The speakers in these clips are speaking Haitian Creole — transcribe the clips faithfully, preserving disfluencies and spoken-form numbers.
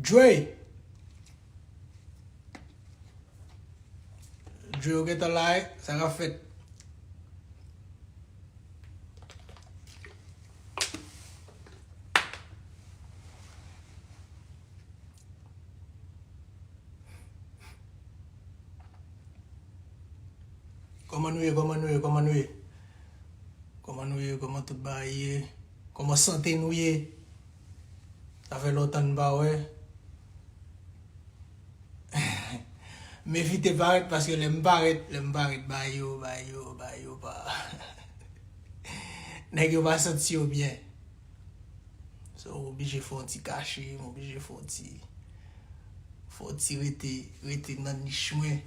Dre! Dre, ou gentan la, wi? Sa k ap fèt? Kòman nou ye? Kòman nou ye? Kòman nou ye? Kòman nou ye? Kòman tout bagay ye? Kòman sante nou ye? Sa fè lontan n pa wè. M evite parèt paske lè m parèt, lè m parèt, bagay yo, bagay yo, bagay yo pa. Nèg yo pa santi yo byen. So, m oblije fè yon ti kache, m oblije fè yon ti, fè yon ti rete, rete nan nich mwen.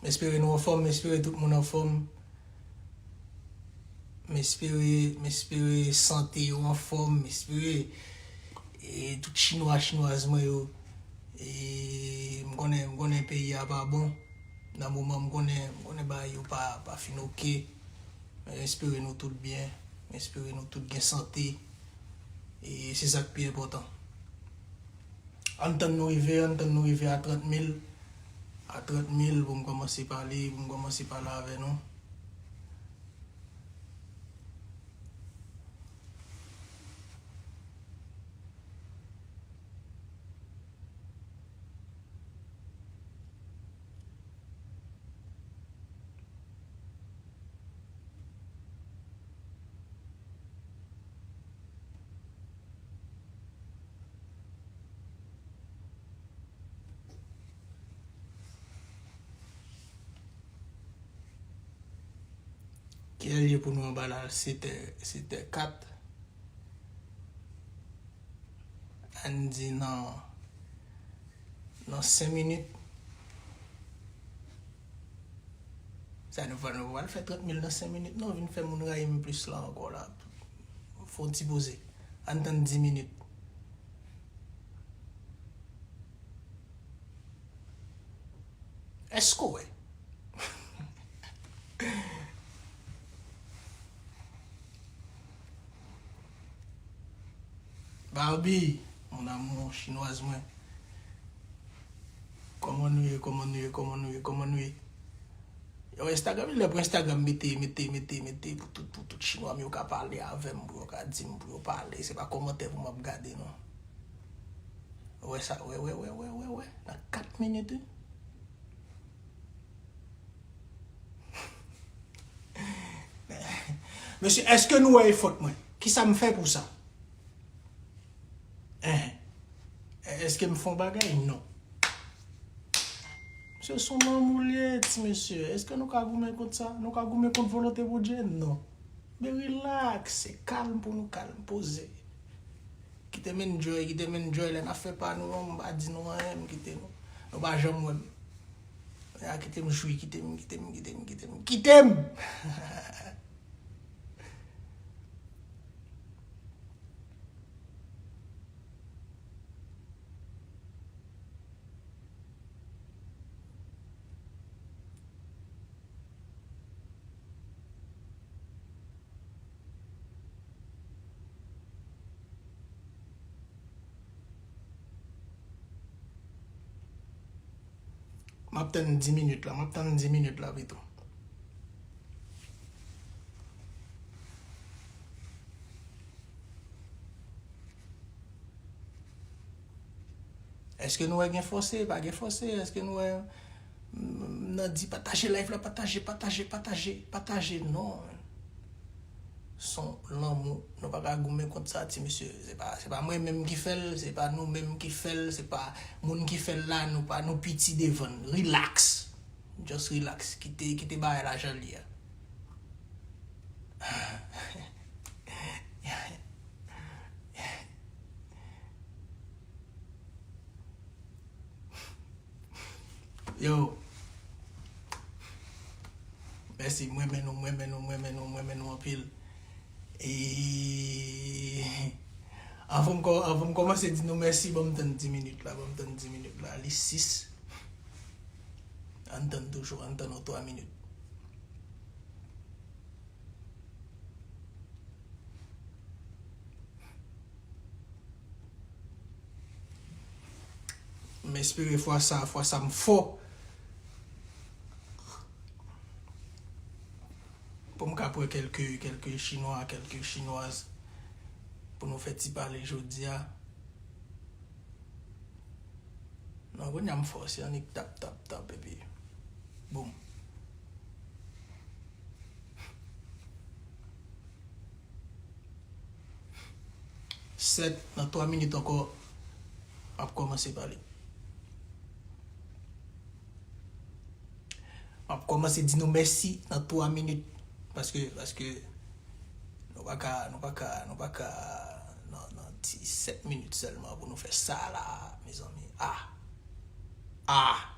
M espere nou anfòm, m espere tout moun anfòm. M espere, m espere sante yo anfòm, m espere, e, tout chinwa, chinwaz mwen yo, e, m konnen, m konnen peyi a pa bon. Nan moman m konnen, m konnen bagay yo pa, pa fin oke. Men m espere nou tout byen, m espere nou tout gen sante. E se sa k pi enpòtan. Ann tann nou rive, ann tann nou rive a trant mil. A trant mil pou m kòmanse pale, pou m kòmanse pale avè nou. Kilè l ye pou nou anba la? Setè, setè kat. Ann di nan, nan senk minit. Sa nou pral, nou pral fè trant mil nan senk minit. Non, vin fè moun rayi m plis la ankò la. Fè yon ti poze. Ann tann dis minit. Èske w wè? Barbie, mon amour, chinwaz mwen. Kòman nou ye, kòman nou ye, kòman nou ye, kòman nou ye? Yo, Instagram, lè pou Instagram mete, mete, mete, mete pou tout, pou tout chinwa m yo ka pale avè m, pou yo ka di m, pou yo pale. Se pa kòmantè pou m ap gade, non. Ou wè sa, wè, wè, wè, wè, wè, wè. Nan kat minit, wi. Mesye, èske nou wè efò mwen? Kisa m fè pou sa? Enhen. Èske m fè yon bagay? Non. Mesye, se yon lanmou l ye, ti mesye. Èske nou ka goumen kont sa? Nou ka goumen kont volonte Bondye? Non. Men relax, se kalm pou nou kalm, poze. Kite m enjoy, kite m enjoy. Lè n ap fè pa nou an, m pa di nou anyen, m kite nou. Nou pa janm wè m. Ya, kite m jwi, kite m, kite m, kite m, kite m, kite m! M ap tann dis minit la, m ap tann dis minit la pito. Èske nou wè gen fòse? Pa gen fòse. Èske nou wè, m, m nan di pataje live la, pataje, pataje, pataje, pataje? Non. Se yon lanmou. Nou pa ka goumen kont sa, ti mesye. Se pa, se pa mwen menm ki fè l, se pa nou menm ki fè l, se pa moun ki fè l la, nou pa, nou piti devan l. Relax. Just relax. Kite, kite bagay la jan l ye a. Yo. Mèsi, m renmen nou, m renmen nou, m renmen nou, m renmen nou anpil. E Anvan m kò-, anvan m kòmanse di nou mèsi, ban m tann dis minit la, ban m tann dis minit la, li sis. Ann tann toujou, ann tann yon twa minit. M espere fwa sa, fwa sa m fò. Pou m ka pran kèlke, kèlke chinwa, kèlke chinwaz pou nou fè ti pale jodi a. Non, kounye a m fò, se annik tap, tap, tap, epi boum. Sèt, nan twa minit ankò, m ap kòmanse pale. M ap kòmanse di nou mèsi nan twa minit. Paske, paske, nou pa ka, nou pa ka, nou pa ka, nan, nan ti sèt minit sèlman pou nou fè sa la, mezanmi. Ah! Ah!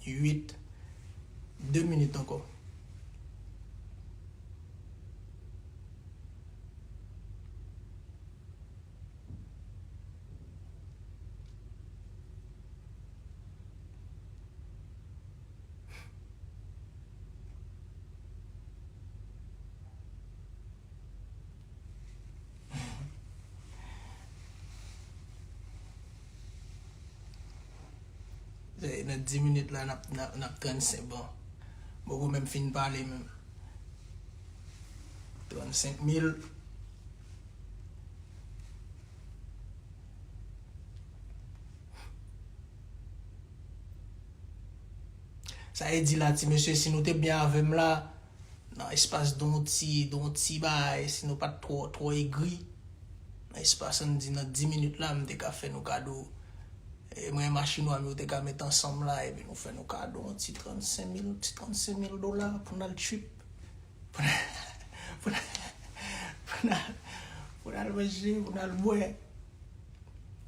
Uit. De minit ankò. Nan dis minit la, n ap, n ap, n ap trannsenk, bon. M poko menm fin pale menm. Trannsenk mil. Sa vle di la, ti mesye, si nou te byen avè m la, nan espas de yon ti, de yon ti bagay, si nou pa t twò, twò egri, nan espas, ann di, nan dis minit la, m te ka fè nou kado. E mwen, machin w a m yo te ka met ansanm la, epi nou fè nou kado yon ti trannsenk mil, ti trannsenk mil dola pou n al trip. Pou n, pou n, pou n al, pou n al manje, pou n al bwè.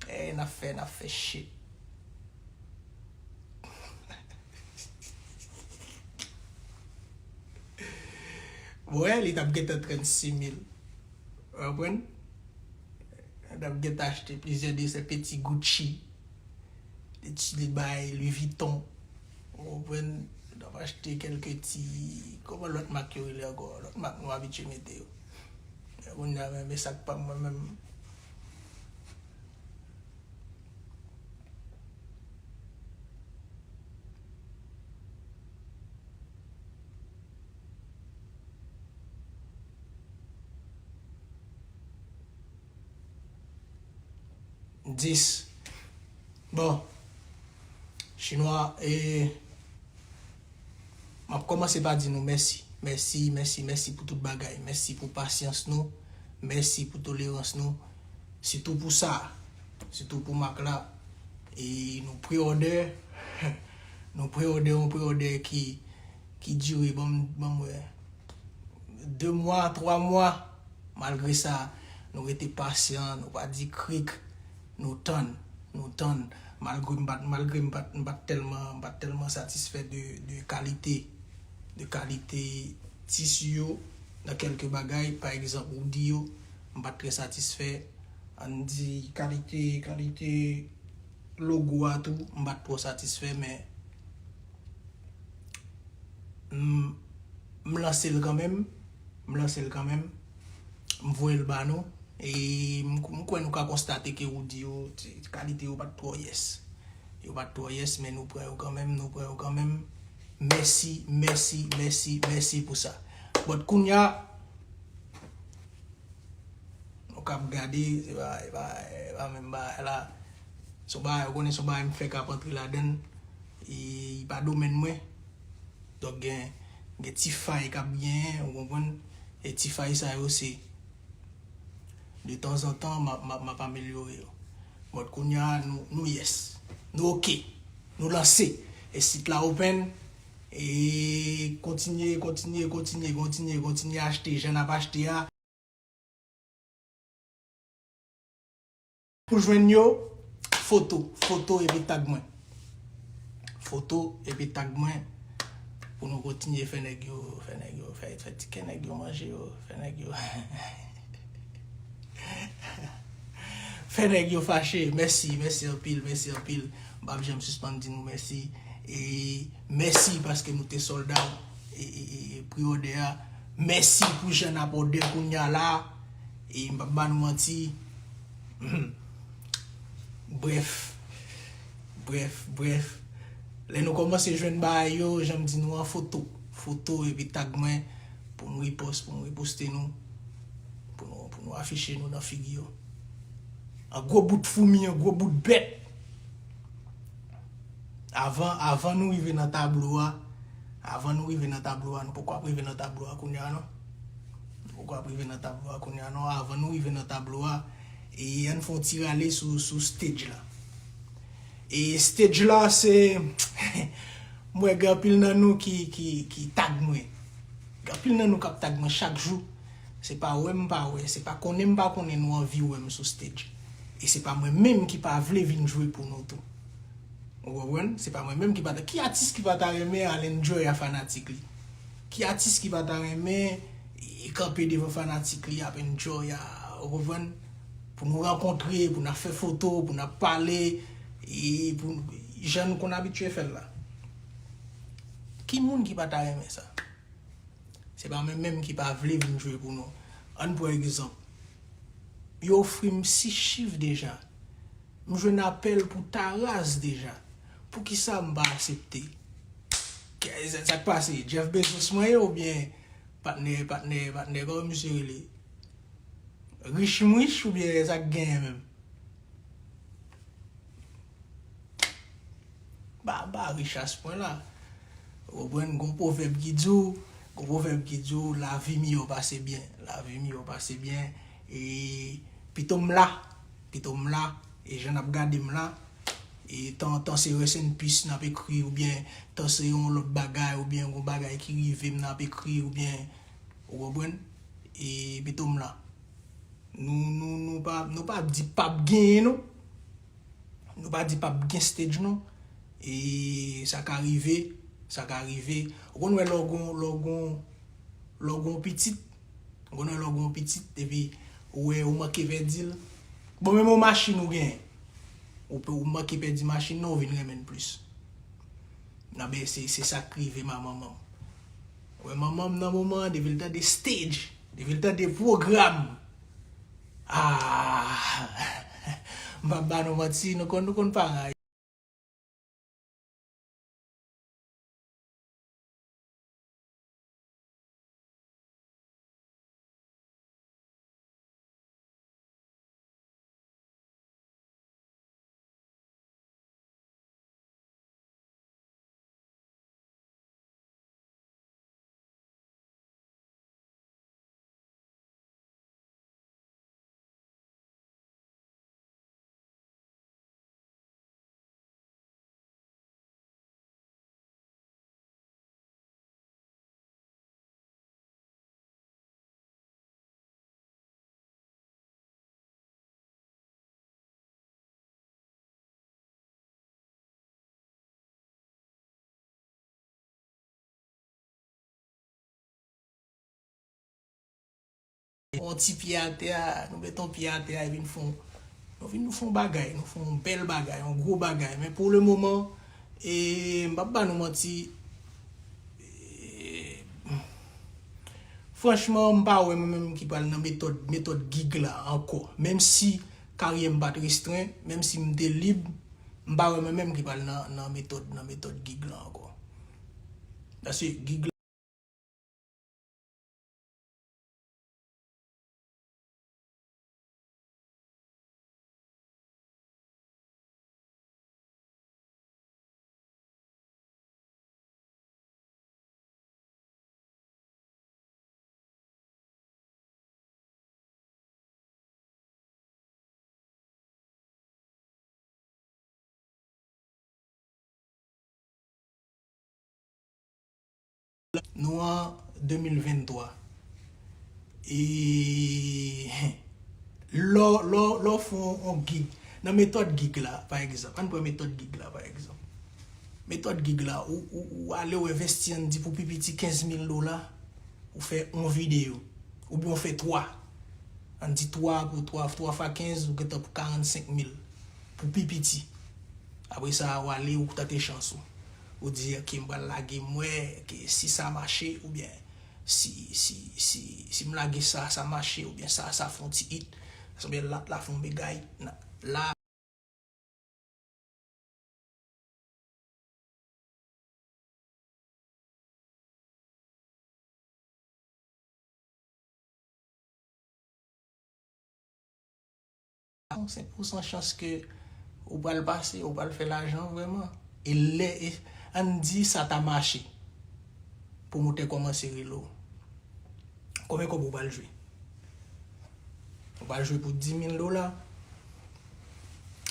E n ap fè, n ap fè shit. Bon, wè, li t ap gentan trannsis mil. Ou konprann? Li t ap gentan achte plizyè de sè peti Gucci, de ti bay Louis Vuitton. Ou konprann? Li t ap achte kèlke ti, kòman lòt mak yo rele ankò? Lòt mak nou abitye mete yo. Kounye a, men, men sa k pa m mwen menm. Dis. Bon. Chinwa, e, m ap kòmanse pa di nou mèsi. Mèsi, mèsi, mèsi pou tout bagay. Mèsi pou pasyans nou. Mèsi pou tolerans nou. Sitou pou sa. Sitou pou mak la. E nou pre-order. Nou pre-order, yon pre-order ki, ki dire, ban m, ban m wè, de mwa, twa mwa. Malgre sa, nou rete pasyan, nou pa di krik, nou tann, nou tann. Malgre m pa t, malgre m pa t, m pa t tèlman, m pa t tèlman satisfè de, de kalite, de kalite tisi yo nan kèlke bagay, pa egzanp, hoodie yo, m pa t trè satisfè. Ann di kalite, kalite logo a tou, m pa t twò satisfè, men m, m lanse l kanmenm, m lanse l kanmenm, m voye l ba nou, e m, m kwè nou ka konstate ke hoodie yo, ti, kalite yo pa t twò yes. Yo pa t twò yes, men nou pran yo kanmenm, nou pran yo kanmenm. Mèsi, mèsi, mèsi, mèsi pou sa. But kounye a, nou k ap gade, se pa, se pa, se pa menm bagay la. Se yon bagay, ou konnen se yon bagay m fèk ap antre ladan l. E, li pa domèn mwen. Donk, gen, gen ti fay k ap genyen, ou konprann? E ti fay sa yo, se, De tanzantan, m ap, m ap, m ap amelyore yo. But kounye a, nou, nou yes. Nou oke. Nou lanse. E sit la open. E kontinye, kontinye, kontinye, kontinye, kontinye achte jan n ap achte a. Pou jwenn yo, foto, foto epi tag mwen. Foto epi tag mwen pou nou kontinye fè nèg yo, fè nèg yo, fè, fè ti kè nèg yo manje yo, fè nèg yo, fè nèg yo fache. Mèsi, mèsi anpil, mèsi anpil. M p ap janm sispann di nou mèsi. E mèsi paske nou te sold out. E, e, e, e pre-order a. Mèsi pou jan n ap order kounye a la. E m p ap ba nou manti. Brèf. Brèf, brèf. Lè nou kòmanse jwenn bagay yo, jan m di nou an, foto. Foto epi tag mwen pou m repost, pou m reposte nou. Pou nou, pou nou afiche nou nan figi yo. An gwo bout foumi, an gwo bout bèt. Avan, avan nou rive nan tablo a, avan nou rive nan tablo a, nou poko ap rive nan tablo a kounye a non. Nou poko ap rive nan tablo a kounye a non. Avan nou rive nan tablo a, e ann fè yon ti rale sou, sou stage la. E stage la se, m wè gen anpil nan nou ki, ki, ki tag mwen. Gen anpil nan nou k ap tag mwen chak jou. Se pa wè m pa wè, se pa konnen m pa konnen nou anvi wè m sou stage. E se pa mwen menm ki pa vle vin jwe pou nou tou. Ou konprann? Se pa mwen menm ki pa ta, ki atis ki pa ta renmen al enjoy a fanatik li? Ki atis ki pa ta renmen e kanpe devan fanatik li ap enjoy a, ou konprann? Pou nou rankontre, pou n ap fè foto, pou n ap pale, e pou jan nou konn abitye fè l la. Ki moun ki pa ta renmen sa? Se pa mwen menm ki pa vle vin jwe pou nou. Ann pran egzanp. Yo ofri m sis chif deja. M jwenn apèl pou Taraz deja. Poukisa m pa aksepte? Kè, sa, sa k pase? Jeff Bezos mwen ye oubyen patnè, patnè, patnè, kòman misye rele? Rich m rich oubyen sa k genyen menm? Ba, ba rich a se pwen la. Ou konprann, gon pwovèb ki di w, gon pwovèb ki di w, lavi miyò pase byen. Lavi miyò pase byen. E pito m la, pito m la, e jan n ap gade m la, e tan, tan se rest in peace n ap ekri, oubyen tan se yon lòt bagay, oubyen yon bagay ki rive m n ap ekri, oubyen, ou konprann? E pito m la. Nou, nou, nou pa, nou pa di p ap genyen, non. Nou pa di p ap gen stage, non. E sa ka rive, sa ka rive. Ou konn wè lè w gon, lè w gon, lè w gon pitit, ou konn wè lè w gon pitit, epi ou wè ou manke pèdi l. Bon, menm yon machin ou genyen. Ou pe, ou manke pèdi machin nan, ou vin renmen l plis. Nan, ben, se, se sa k rive manman m. Wè manman m nan moman an, depi l tande stage, depi l tande pwogram. Ah! M p ap ba nou manti, nou konn, nou konn paran. On ti pye atè a, nou met on pye atè a, epi nou fè on, nou vin nou fè on bagay, nou fè on bèl bagay, on gwo bagay. Men pou le moman, e, m p ap ba nou manti, e, franchman, m pa wè mwen menm ki pral nan metòd, metòd gig la ankò. Menm si karyè m pa t restren, menm si m te lib, m pa wè mwen menm ki pral nan, nan metòd, nan metòd gig la ankò. Paske gig la Nou an de mil venntwa. E lè w, lè w, lè w fè yon, yon gig, nan metòd gig la, pa egzanp, ann pran metòd gig la, pa egzanp. Metòd gig la, ou, ou, ou ale, ou envesti, ann di pou pi piti kenz mil dola, ou fè yon videyo, oubyen ou fè twa, ann di twa pou twa, twa fwa kenz, ou gentan pou karannsenk mil pou pi piti. Apre sa, ou ale, ou tante chans ou. Ou di, "Ok, m pral lage, m wè ke si sa mache, oubyen si, si, si, si m lage sa, sa mache, oubyen sa, sa fè yon ti hit, oubyen lòt la fè yon bagay, la." Yon senk pousan chans ke ou pral pase, ou pral fè lajan vrèman. E lè, e, ann di sa ta mache. Pwomotè kòmanse rele w. Konbyen kòb ou pral jwe? Ou pral jwe pou dis mil dola.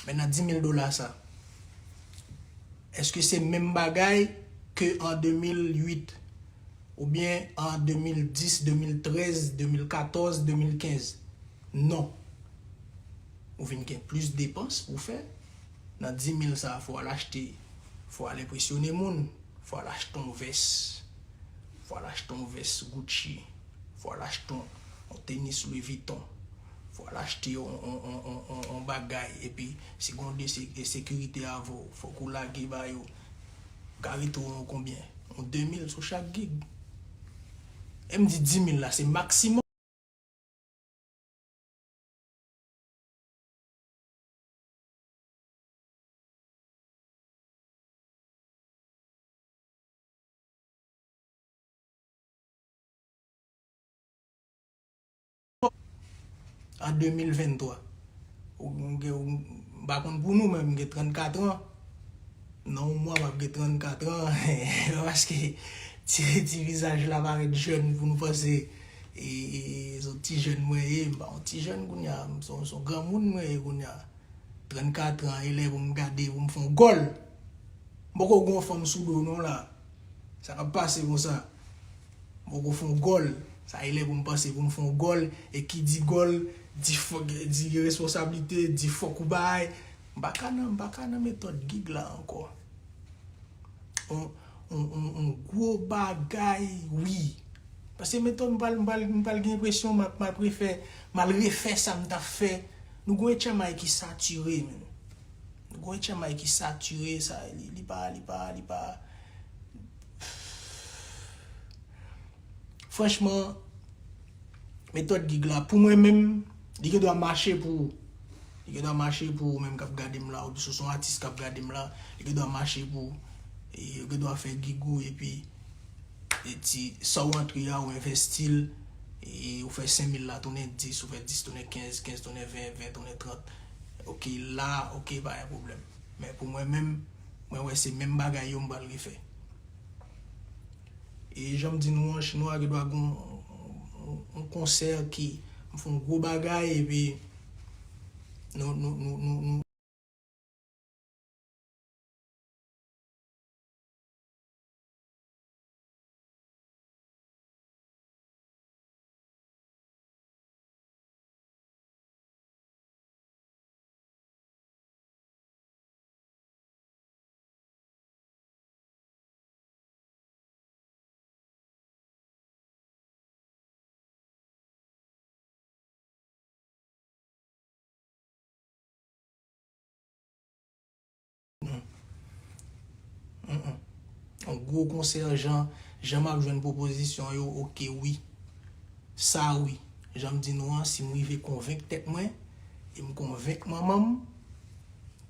Men nan dis mil dola sa, èske se menm bagay ke an de mil uit, oubyen an de mil dis, de mil trèz, de mil katòz, de mil kenz? Non. Ou vin gen plis depans pou fè. Nan dis mil sa, fò w al achte, fò w al enpresyone moun, fò w al achte yon vès, fò w al achte yon vès Gucci, fò w al achte yon, yon tenis Louis Vuitton, fò w al achte yon, yon, yon, yon, yon, yon bagay, epi si gen yon de se-, sekirite avè w, fòk ou lage ba yo. Ka rete w yon konbyen? Yon de mil sou chak gig. E m di dis mil la, se maksimòm. An de mil venntwa. Ou, ou, ou, m pa konn pou nou, men m gen trannkat an. Nan yon mwa, m ap gen trannkat an. Paske ti, ti vizaj la parèt jèn pou nou panse, e, e, se yon ti jèn mwen ye. M pa yon ti jèn kounye a, m se yon, se yon granmoun mwen ye kounye a. Trannkat an, e lè pou m gade, pou m fè yon gòl. M poko gen yon fanm sou do w non la. Sa k ap pase konsa? M poko fè yon gòl. Sa e lè pou m panse pou m fè yon gòl. E ki di gòl, di fòk, di responsablite, di fòk ou bay. M pa ka nan, m pa ka nan metòd gig la ankò. On, on, on, on gwo bagay, wi. Paske metòd m pral, m pral, m pral gen enpresyon m ap, m ap refè, m al refè sa m t ap fè. Nou gon H M I ki satire, menn. Nou gon H M I ki satire, sa, li, li pa, li pa, li pa. Franchman, metòd gig la, pou mwen menm, li gen dwa mache pou ou. Li gen dwa mache pou ou menm k ap gade m la, oubyen si w se yon atis k ap gade m la, li gen dwa mache pou ou. E, ou gen dwa fè gig ou, epi, e ti, sa w antre a, ou envesti l, e ou fè senk mil la tounen dis, ou fè dis tounen kenz, kenz tounen ven, ven tounen trant. Ok, la, ok, pa gen pwoblèm. Men pou mwen menm, mwen wè se menm bagay yo m pral refè. E jan m di nou an, chinwa gen dwa gen yon, yon, yon konsè ki m fè yon gwo bagay, epi nou, nou, nou, nou, nou, Mm, mm. Yon gwo konsè, jan, jan m ap jwenn pwopozisyon yo, ok, wi. Sa, wi. Jan m di nou an, si m rive konvenk tèt mwen, e m konvenk manman m,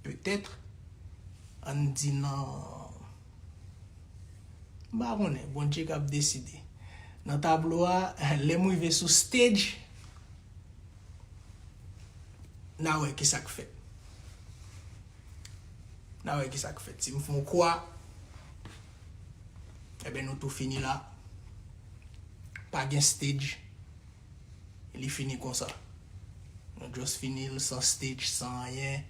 petèt, ann di nan, m pa konnen, Bondye k ap deside. Nan tablo a, lè m rive sou stage, n a wè ki sa k fèt. N a wè ki sa k fèt. Si m fè yon kwa, ebyen, nou tou fini la. Pa gen stage. Li fini konsa. Nou just fini l san stage, san anyen.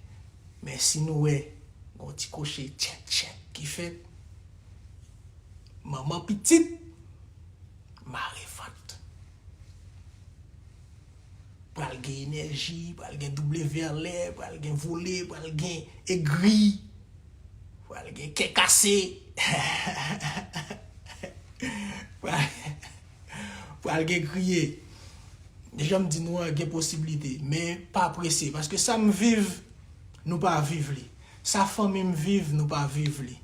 Men si nou wè, gon ti koche tchèt tchèt ki fèt. Manman pitit, Marevant. Pral gen enèji, pral gen W anlè, pral gen vole, pral gen egri, pral gen kè kase. Pral, pral gen kriye. Jan m di nou an, gen posiblite, men pa prese, paske sa m viv, nou pa viv li. Sa fanmi m viv, nou pa viv li.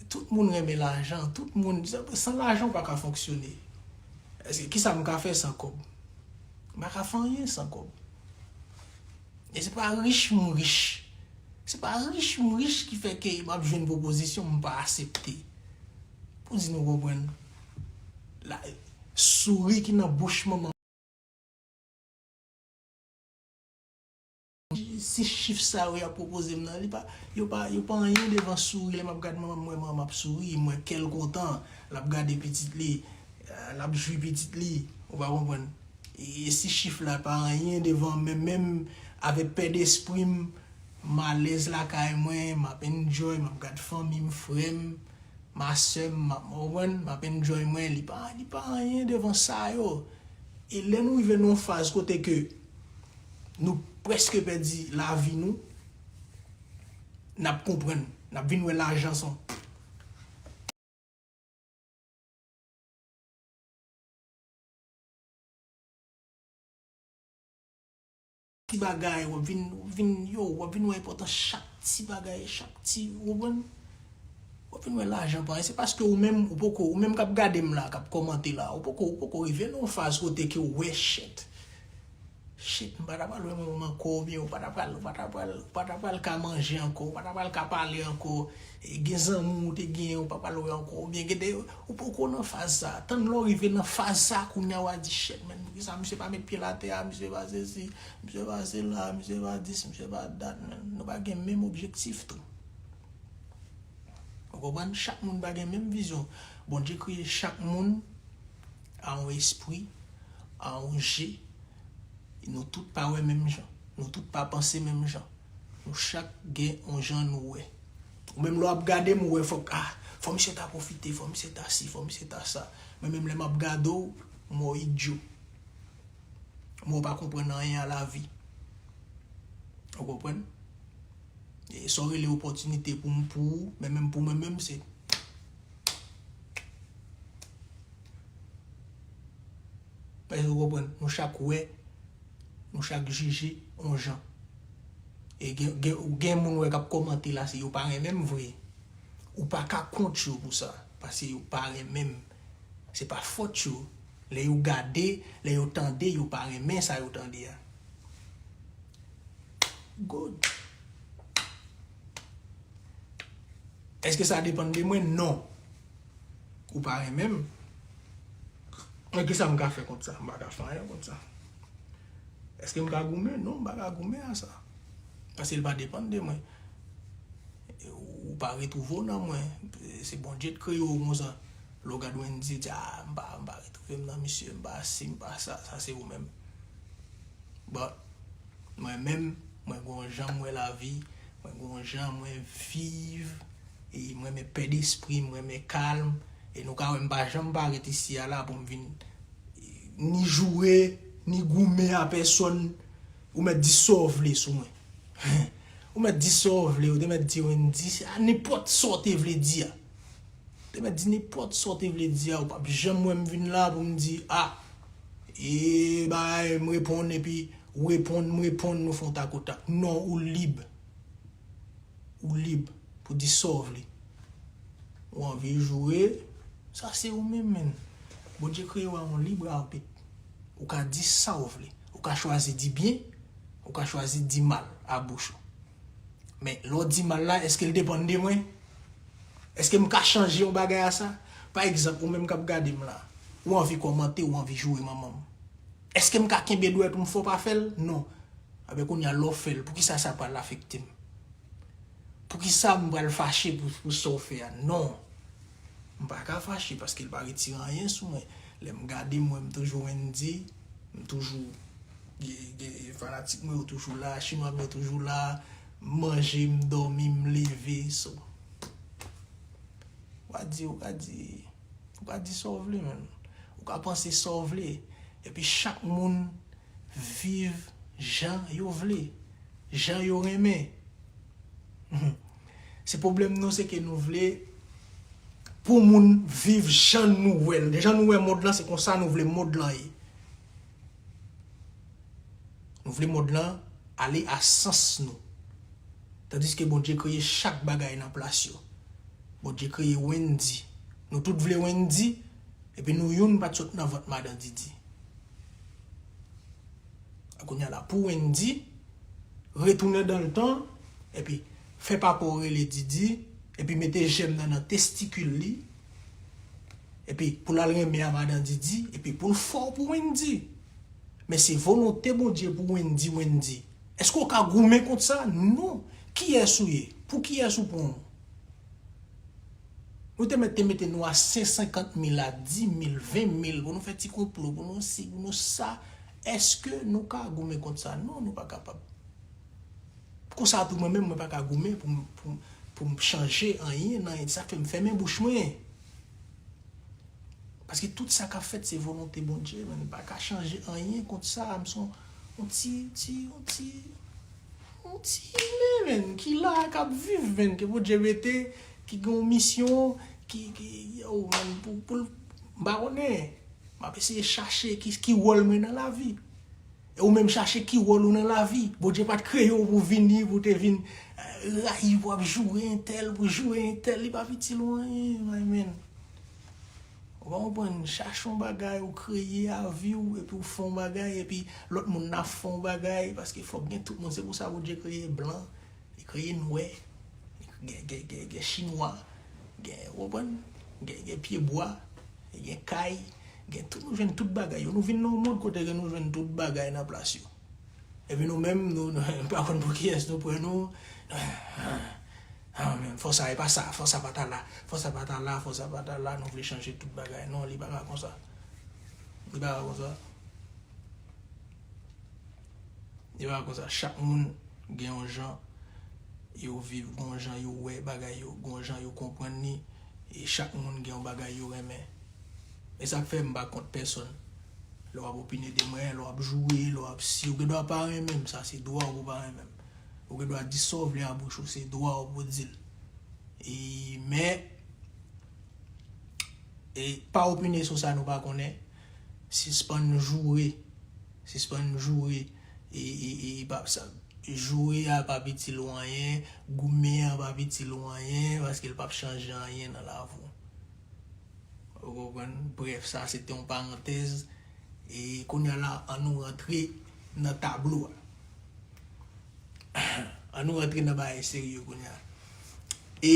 Tout moun renmen lajan, tout moun, san lajan ou pa ka fonksyone. Èske, kisa m ka fè san kòb? M pa ka fè anyen san kòb. E se pa rich m rich. Se pa rich m rich ki fè ke m ap jwenn pwopozisyon m pa aksepte. Pou di nou konprann. La, souri ki nan bouch manman. Si chif sa yo y ap pwopoze m nan, li pa, yo pa, yo pa anyen devan souri. Lè m ap gad manman m, m wè manman m ap souri, m wè kè l kontan, l ap gade pitit li, l ap jwi pitit li, ou pa konprann. E si chif la pa anyen devan, men menm avèk pè despri m, m alèz lakay mwen, m ap enjoy, m ap gad fanmi m, frè m, ma sè m, m ap, w konprann, m ap enjoy mwen, li pa, li pa anyen devan sa yo. E lè nou rive nan yon faz kote ke nou prèske pèdi lavi nou, n ap konprann, n ap vin wè lajan se yon ti bagay, w ap vin, w ap vin, yo, w ap vin wè enpòtans chak ti bagay, chak ti, w konprann? W ap vin wè lajan pa anyen. Se paske ou menm, ou poko, ou menm k ap gade m la, k ap kòmante la, ou poko, ou poko rive nan yon faz kote ke w wè, shit. Shit, m pa ta pral wè manman m ankò, oubyen ou pa ta pral, ou pa ta pral, ou pa ta pral ka manje ankò, ou pa ta pral ka pale ankò, e, gen zanmi w te genyen, ou pa pral wè ankò, oubyen gen de, ou poko nan faz sa. Tann lè w rive nan faz sa, kounye a w a di, shit, man, poukisa misye pa met pye l atè a, misye pa sesi, misye pa sela, misye pa dis, misye pa dat, man. Nou pa gen menm objektif tou. Ou konprann? Chak moun pa gen menm vizyon. Bondye kreye chak moun a yon espri, a yon je. Nou tout pa wè menm jan. Nou tout pa panse menm jan. Nou chak gen yon jan nou wè. Ou menm lè w ap gade m, ou wè fòk, ah, fò misye ta pwofite, fò misye ta si, fò misye ta sa. Mwen menm lè m ap gade w, m wè w idyo. M wè w pa konprann anyen a lavi. Ou konprann? E sa w rele opòtinite pou m, pou ou, men menm pou mwen menm, se Èske w konprann? Nou chak wè, nou chak jije yon jan. E gen, gen, gen moun wè k ap kòmante la, se yo pa renmen m vre. Ou pa ka kont yo pou sa, paske yo pa renmen m. Se pa fòt yo. Lè yo gade, lè yo tande, yo pa renmen sa yo tande a. Good. Èske sa depann de mwen? Non. Ou pa renmen m. Men kisa m ka fè kont sa? M pa ka fè anyen kont sa. Èske m ka goumen? Non, m pa ka goumen a sa. Paske l pa depann de mwen. Ou pa retwouve w nan mwen. Se Bondye t kreye w konsa. Lè w gad Wendy, di, ah, m pa, m pa retwouve m nan misye, m pa si, m pa sa, sa se ou menm. But, mwen menm, mwen gon jan m wè lavi, mwen gon jan mwen viv, e mwen renmen pè despri, mwen renmen kalm, e nou ka wè m pa janm parèt isi a la pou m vin ni joure, ni goumen a pèsòn, ou mèt di sa w vle sou mwen. Ou mèt di sa w vle, ou te mèt di Wendy, a nenpòt sa w te vle di a. Te mèt di nenpòt sa w te vle di a, ou p ap janm wè m vin la pou m di, ah, e bagay, m reponn, epi ou reponn, m reponn, nou fè yon takotak. Non, ou lib. Ou lib pou di sa w vle. Ou anvi joure, sa se ou menm, menn. Bondye kreye w a yon lib arbit. Ou ka di sa w vle. Ou ka chwazi di byen, ou ka chwazi di mal a bouch ou. Men, lè w di mal la, èske l depann de mwen? Èske m ka chanje yon bagay a sa? Pa egzanp, ou menm k ap gade m la, ou anvi kòmante, ou anvi joure manman m. Èske m ka kenbe dwèt ou m fè w pa fè l? Non. Enben, kounye a, lè w fè l, poukisa sa pral afekte m? Poukisa m pral fache pou, pou sa w fè a? Non. M pa ka fache paske l pa retire anyen sou mwen. Lè m gade m, mwen, m toujou Wendy, m toujou gen, gen fanatik mwen yo toujou la, chinwa m yo toujou la, m manje, m dòmi, m leve, so. Ou ka di, ou ka di, ou ka di sa w vle, menn. ka panse sa w vle. Epi chak moun viv jan yo vle, jan yo renmen. Se pwoblèm nou, se ke nou vle pou moun viv jan nou wè l. Jan nou wè mond lan, se konsa nou vle mond lan ye. Nou vle mond lan ale a sans nou. Tandiske Bondye kreye chak bagay nan plas yo. Bondye kreye Wendy. Nou tout vle Wendy, epi nou youn pa t sot nan vant madan Didi. Kounye a la, pou Wendy retounen dan letan, epi fè papa w rele Didi, epi mete jèm nan nan testikil li, epi pou l al renmen a madan Didi, epi pou l fò pou Wendy. Men se volonte Bondye pou Wendy, Wendy. Èske w ka goumen kont sa? Non. Kiyès ou ye? Pou kiyès ou pran w? Nou te mèt te mete nou a sen senkant mil, a di mil, ven mil, pou nou fè ti konplo, pou nou si, pou nou sa. Èske nou ka goumen kont sa? Non, nou pa kapab. Konsa tou, mwen menm, mwen pa ka goumen pou m, pou m, pou m chanje anyen nan sa k fè m fèmen bouch mwen. Paske tout sa k ap fèt, se volonte Bondye, men m pa ka chanje anyen kont sa. M se yon, yon ti, ti, yon ti, yon ti imen, men, ki la, k ap viv, men, ke Bondye mete, ki gen yon misyon, ki, ki, yo, men, pou, pou l, m pa konnen. M ap eseye chache ki, ki wòl mwen nan lavi. E ou menm chache ki wòl ou nan lavi. Bondye pa t kreye w pou vini, pou te vin, eh, rayi, pou ap joure entèl, pou joure entèl, li pa itil ou anyen, my man. Ou pa konprann, chache yon bagay, ou kreye a vi w, epi ou fè yon bagay, epi lòt moun nan fè yon bagay, paske fòk gen tout moun, se pou sa Bondye kreye blan, li kreye nwè, gen, gen, gen, gen chinwa, gen, ou konprann? Gen, gen pyebwa, gen kay, gen tout, nou jwenn tout bagay yo. Nou vin nan yon mond kote ke nou jwenn tout bagay nan plas yo. Epi nou menm, nou, nou pa konn pou kiyès nou pran nou. Ah, men, fò sa, e pa sa, fò sa pa ta la, fò sa pa ta la, fò sa pa ta la, nou vle chanje tout bagay. Non, li pa ka konsa. Li pa ka konsa. Li pa konsa. Chak moun gen yon jan yo viv, gen yon jan yo wè bagay yo, gen yon jan yo konprann li, e chak moun gen yon bagay yo renmen. E sa k fè m pa kont pèsonn. Lè w ap opine de mwen, lè w ap joure, lè w ap si, ou gen dwa pa renmen m, sa se dwa w pou pa renmen m. Ou gen dwa di sa w vle a bouch ou, se dwa w pou di l. E, men, e, pa opine sou sa nou pa konnen. Sispann joure. Sispann joure. E, e, e, pa, sa, joure a p ap itil ou anyen, goumen an p ap itil ou anyen, paske l p ap chanje anyen nan lavi w. Ou konprann? Brèf, sa se te yon parantèz. E kounye a la, an nou rantre nan tablo a. An nou rantre nan bagay serye kounye a. E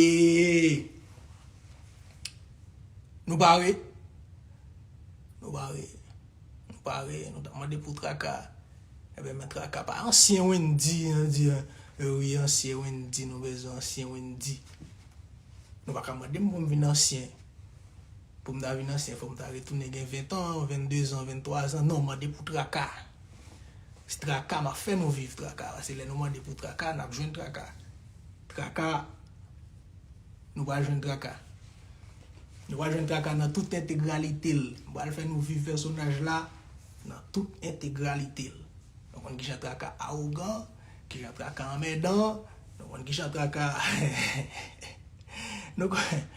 nou pare? Nou pare. Nou pare. Nou t ap mande pou Traka. Ebyen, men Traka pa ansyen Wendy, an di, eh wi, ansyen Wendy, nou bezwen ansyen Wendy. Nou pa ka mande m pou m vin ansyen. Pou m ta vin ansyen, fò m ta retounen gen ven tan, venndezan, venntwazan. Non, mande pou Traka. Se Traka, m ap fè nou viv Traka. Paske lè nou mande pou Traka, n ap jwenn Traka. Traka, nou pral jwenn Traka. Nou pral jwenn Traka nan tout entegralite l. M pral fè nou viv pèsonaj la nan tout entegralite l. Nou konn kijan Traka awogan, kijan Traka anmèdan, nou konn kijan Traka nou kon-,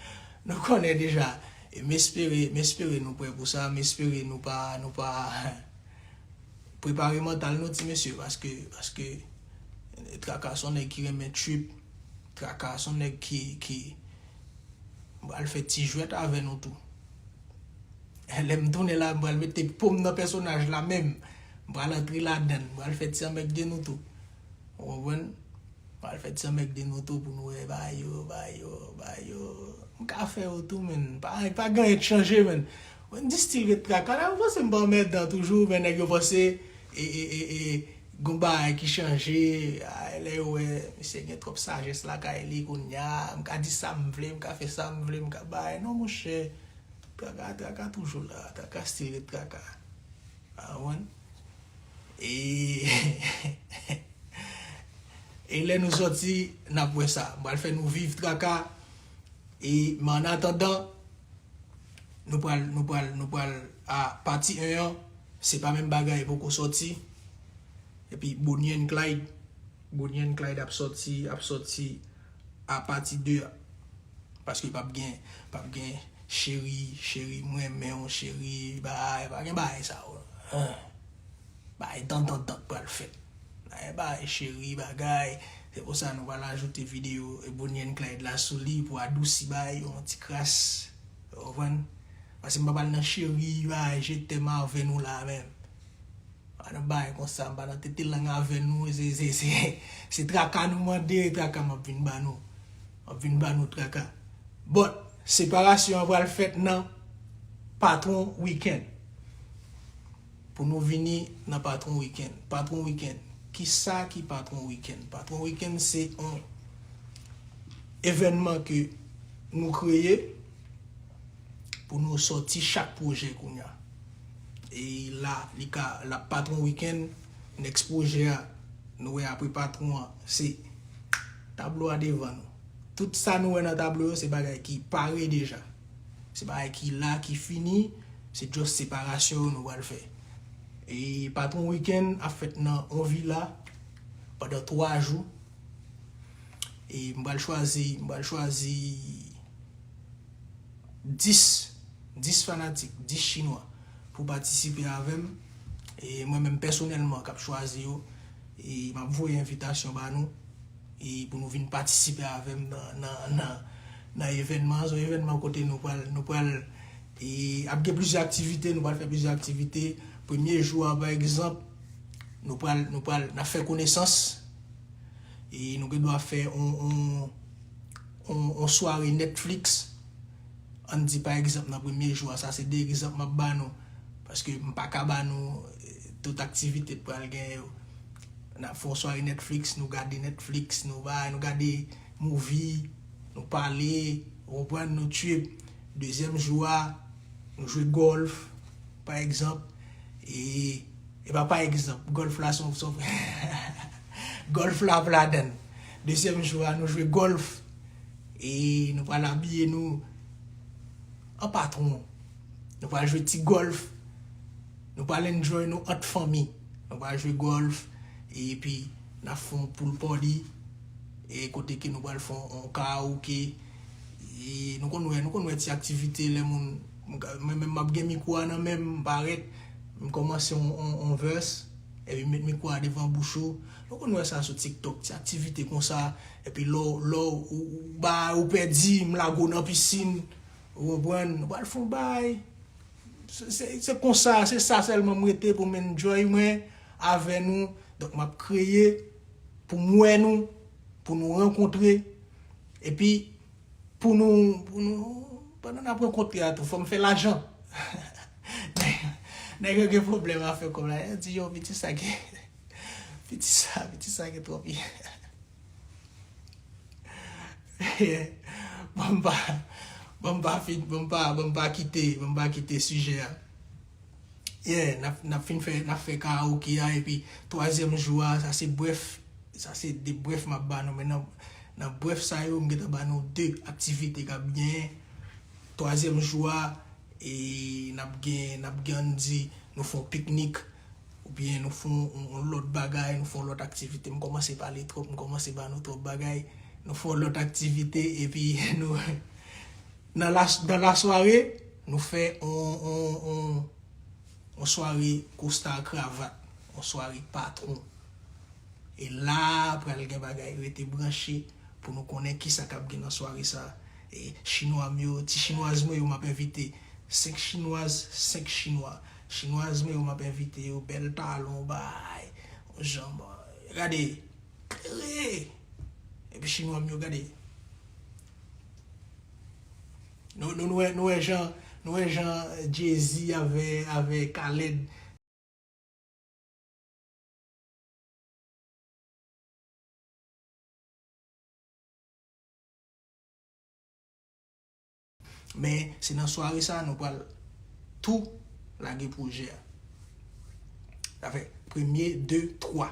nou konnen deja. E m espere, m espere nou prè pou sa, m espere nou pa, nou pa prepare mantal nou, ti mesye, paske, paske Traka se yon nèg ki renmen trip, Traka se yon nèg ki, ki, m pral fè ti jwèt avè nou tou. Lè m tounen la, m pral mete po m nan pèsonaj la menm. M pral antre ladan l, m pral fè ti anmègde nou tou. Ou konprann? M pral fè ti anmègde nou tou pou nou wè bagay yo, bagay yo, bagay yo. M ka fè yo tou, men. Pa, pa gen anyen k chanje, men. Wendy still ret Traka. Lè yo panse m pa anmèdan toujou, men nèg yo panse, e, e, e, e, gon bagay ki chanje. A, lè yo wè misye gen twòp sajès lakay li kounye a, m ka di sa m vle, m ka fè sa m vle, m ka bay. Non, monchè. Traka, Traka toujou la. Traka still ret Traka. A, ou konprann? E, e lè nou sòti, n ap wè sa. M pral fè nou viv Traka. E, men an atandan, nou pral, nou pral, nou pral A pati en an, se pa menm bagay, poko sòti. Epi Bonnie and Clyde, Bonnie and Clyde ap sòti, ap sòti a pati de a. Paske p ap gen, p ap gen cheri, cheri, mwen renmen w, cheri, bay, pa gen bagay sa yo. Bay dandandan k pral fèt. Bay, bay cheri, bagay. Se pou sa nou pral ajoute videyo e Bonnie and Clyde la sou li pou adousi bagay yo yon ti kras. Ou konprann? Paske m pa pral nan cheri, bay, je t'aime avè nou la menm. Pa nan bagay konsa, m pa nan tete lang avè nou, se, se, se, se traka nou mande, traka m ap vin ba nou. M ap vin ba nou traka. But, separasyon an pral fèt nan Patwon Weekend. Pou nou vini nan Patwon Weekend. Patwon Weekend. Kisa ki Patwon Weekend? Patwon Weekend se yon evènman ke nou kreye pou nou sòti chak pwojè kounye a. E la, li ka, l ap Patwon Weekend, next pwojè a, nou wè apre Patwon an, se tablo a devan nou. Tout sa nou wè nan tablo yo, se bagay ki pare deja. Se bagay ki la, ki fini, se just separasyon yo nou pral fè. E Patwon Weekend ap fèt nan yon vila pandan twa jou. E m pral chwazi, m pral chwazi dis, dis fanatik, dis chinwa pou patisipe avè m. E mwen menm pèsonèlman k ap chwazi yo. E m ap voye envitasyon ba nou. E pou nou vin patisipe avè m nan, nan, nan, nan evènman an. Se yon evènman kote nou pral, nou pral, e ap gen plizyè aktivite, nou pral fè plizyè aktivite. Premye jou a, pa egzanp, nou pral, nou pral, n ap fè konesans. E nou gen dwa fè on, on, on, on sware Netflix. Ann di, pa egzanp, nan premye jou a, sa se de egzanp m ap ba nou. Paske m pa ka ba nou, eh, tout aktivite k pral genyen yo. N ap fè on sware Netflix, nou gade Netflix, nou bay, nou gade movie, nou pale, ou konprann, nou trip. Dezyèm jou a, nou jwe gòlf, pa egzanp. E, e pa pa egzanp, gòlf la se yon, se yon, gòlf la ap ladann. Dezyèm jou a, nou jwe gòlf. E nou pral abiye nou an patwon. Nou pral jwe ti gòlf. Nou pral enjoy nou ant fanmi. Nou pral jwe gòlf. Epi, n ap fè yon pool party. E kote ke nou pral fè yon, yon karaoke. E nou konn wè, nou konn wè ti aktivite lè moun, mwen menm m ap gen mikwo a nan men m, m parèt, m kòmanse yon, yon, yon verse, epi m met mikwo a devan bouch ou. Nou konn wè sa sou TikTok, ti aktivite konsa, epi lè w, lè w, ou, ou ba, ou pèdi, m lage w nan pisin, ou konprann, nou pral fè yon bay. Se, se, se konsa, se sa sèlman m rete pou m enjoy mwen avè nou. Donk, m ap kreye pou m wè nou, pou nou rankontre. Epi, pou nou, pou nou, pandan n ap rankontre a tou, fò m fè lajan. Nèg, nèg yo gen pwoblèm afè kòb la. Yo di, yo, piti sa gen, piti sa, piti sa gen twòp. Bon, m pa, bon, m pa fin, bon, m pa, bon, m pa kite, bon, m pa kite sijè a. Yeah, n ap, n ap fin fè, n ap fè karaoke a, epi twazyèm jou a, sa se brèf, sa se de brèf m ap ba nou, men nan, nan brèf sa yo, m gentan ba nou de aktivite k ap genyen. Twazyèm jou a, e n ap gen, n ap gen, ann di, nou fè yon piknik, oubyen nou fè yon, yon, yon lòt bagay, nou fè yon lòt aktivite. M kòmanse pale twòp, m kòmanse ba nou twòp bagay. Nou fè yon lòt aktivite, epi nou, nan la, nan lasware, nou fè yon, yon, yon, yon sware kosta kravat, yon sware patwon. E la, pral gen bagay, rete branche pou nou konnen kisa k ap gen nan sware sa. E chinwa m yo, ti chinwaz mwen yo, m ap envite. Senk chinwaz, senk chinwa. Chinwaz mwen yo, m ap envite yo, bèl talon, bay, yon janm, gade, klere. Epi chinwa m yo, gade. Nou, nou, nou wè, nou wè jan, nou wè jan Jay-Z avè, avè Khaled. Men, se nan sware sa a nou pral tou lage pwojè a. Sa fè premye, de, twa.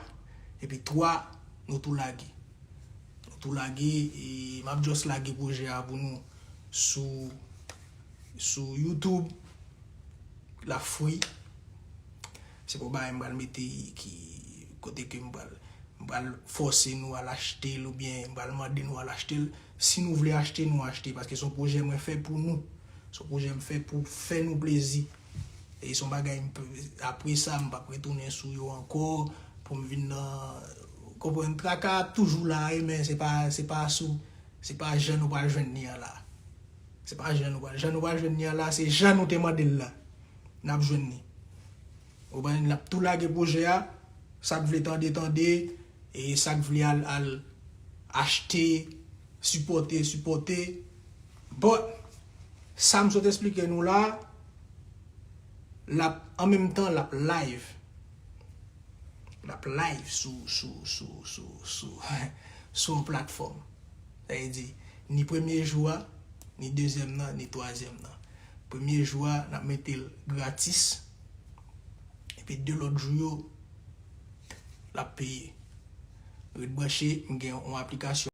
Epi twa, nou tou lage. Nou tou lage, e m ap just lage pwojè a pou nou sou, sou YouTube. l ap fri. Se pa yon bagay m pral mete ki kote ke m pral, m pral fòse nou al achte l oubyen m pral mande nou al achte l. Si nou vle achte, nou achte, paske se yon pwojè mwen fè pou nou. Se yon pwojè m fè pou fè nou plezi. E se yon bagay m p-, apre sa, m p ap retounen sou yo ankò pou m vin nan, konprann, traka ap toujou la, wi, men se pa, se pa sou, se pa jan nou pral jwenn li an la. Se pa jan nou pral, jan nou pral jwenn li an la, se jan nou te mande l la. N ap jwenn li. Ou konprann, n ap tou lage pwojè a, sa k vle tande, tande, e sa k vle al, al achte, sipòte, sipòte. But, sa m sot esplike nou la, l ap, an menm tan, l ap live. L ap live sou, sou, sou, sou, sou, sou yon platfòm. Sa vle di, ni premye jou a, ni dezyèm nan, ni twazyèm nan. Premye jou a, n ap mete l gratis. Epi de lòt jou yo, l ap peye. Ret branche, m gen yon aplikasyon.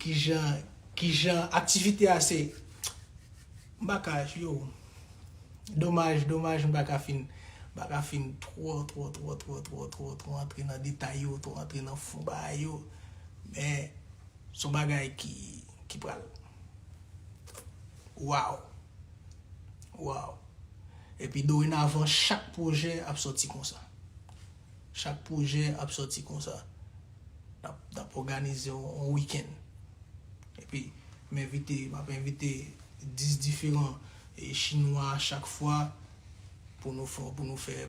Kijan, kijan aktivite a se, m pa ka, yo, domaj, domaj, m pa ka fin, m pa ka fin twò, twò, twò antre nan detay yo, twò antre nan fon bagay yo. Men, se yon bagay ki, ki pral, waw. Waw. Epi dorenavan, chak pwojè ap sòti konsa. Chak pwojè ap sòti konsa. N ap, n ap òganize yon, yon wikenn. Epi, m envite, m ap envite dis diferan, e, Chinwa chak fwa pou nou fè, pou nou fè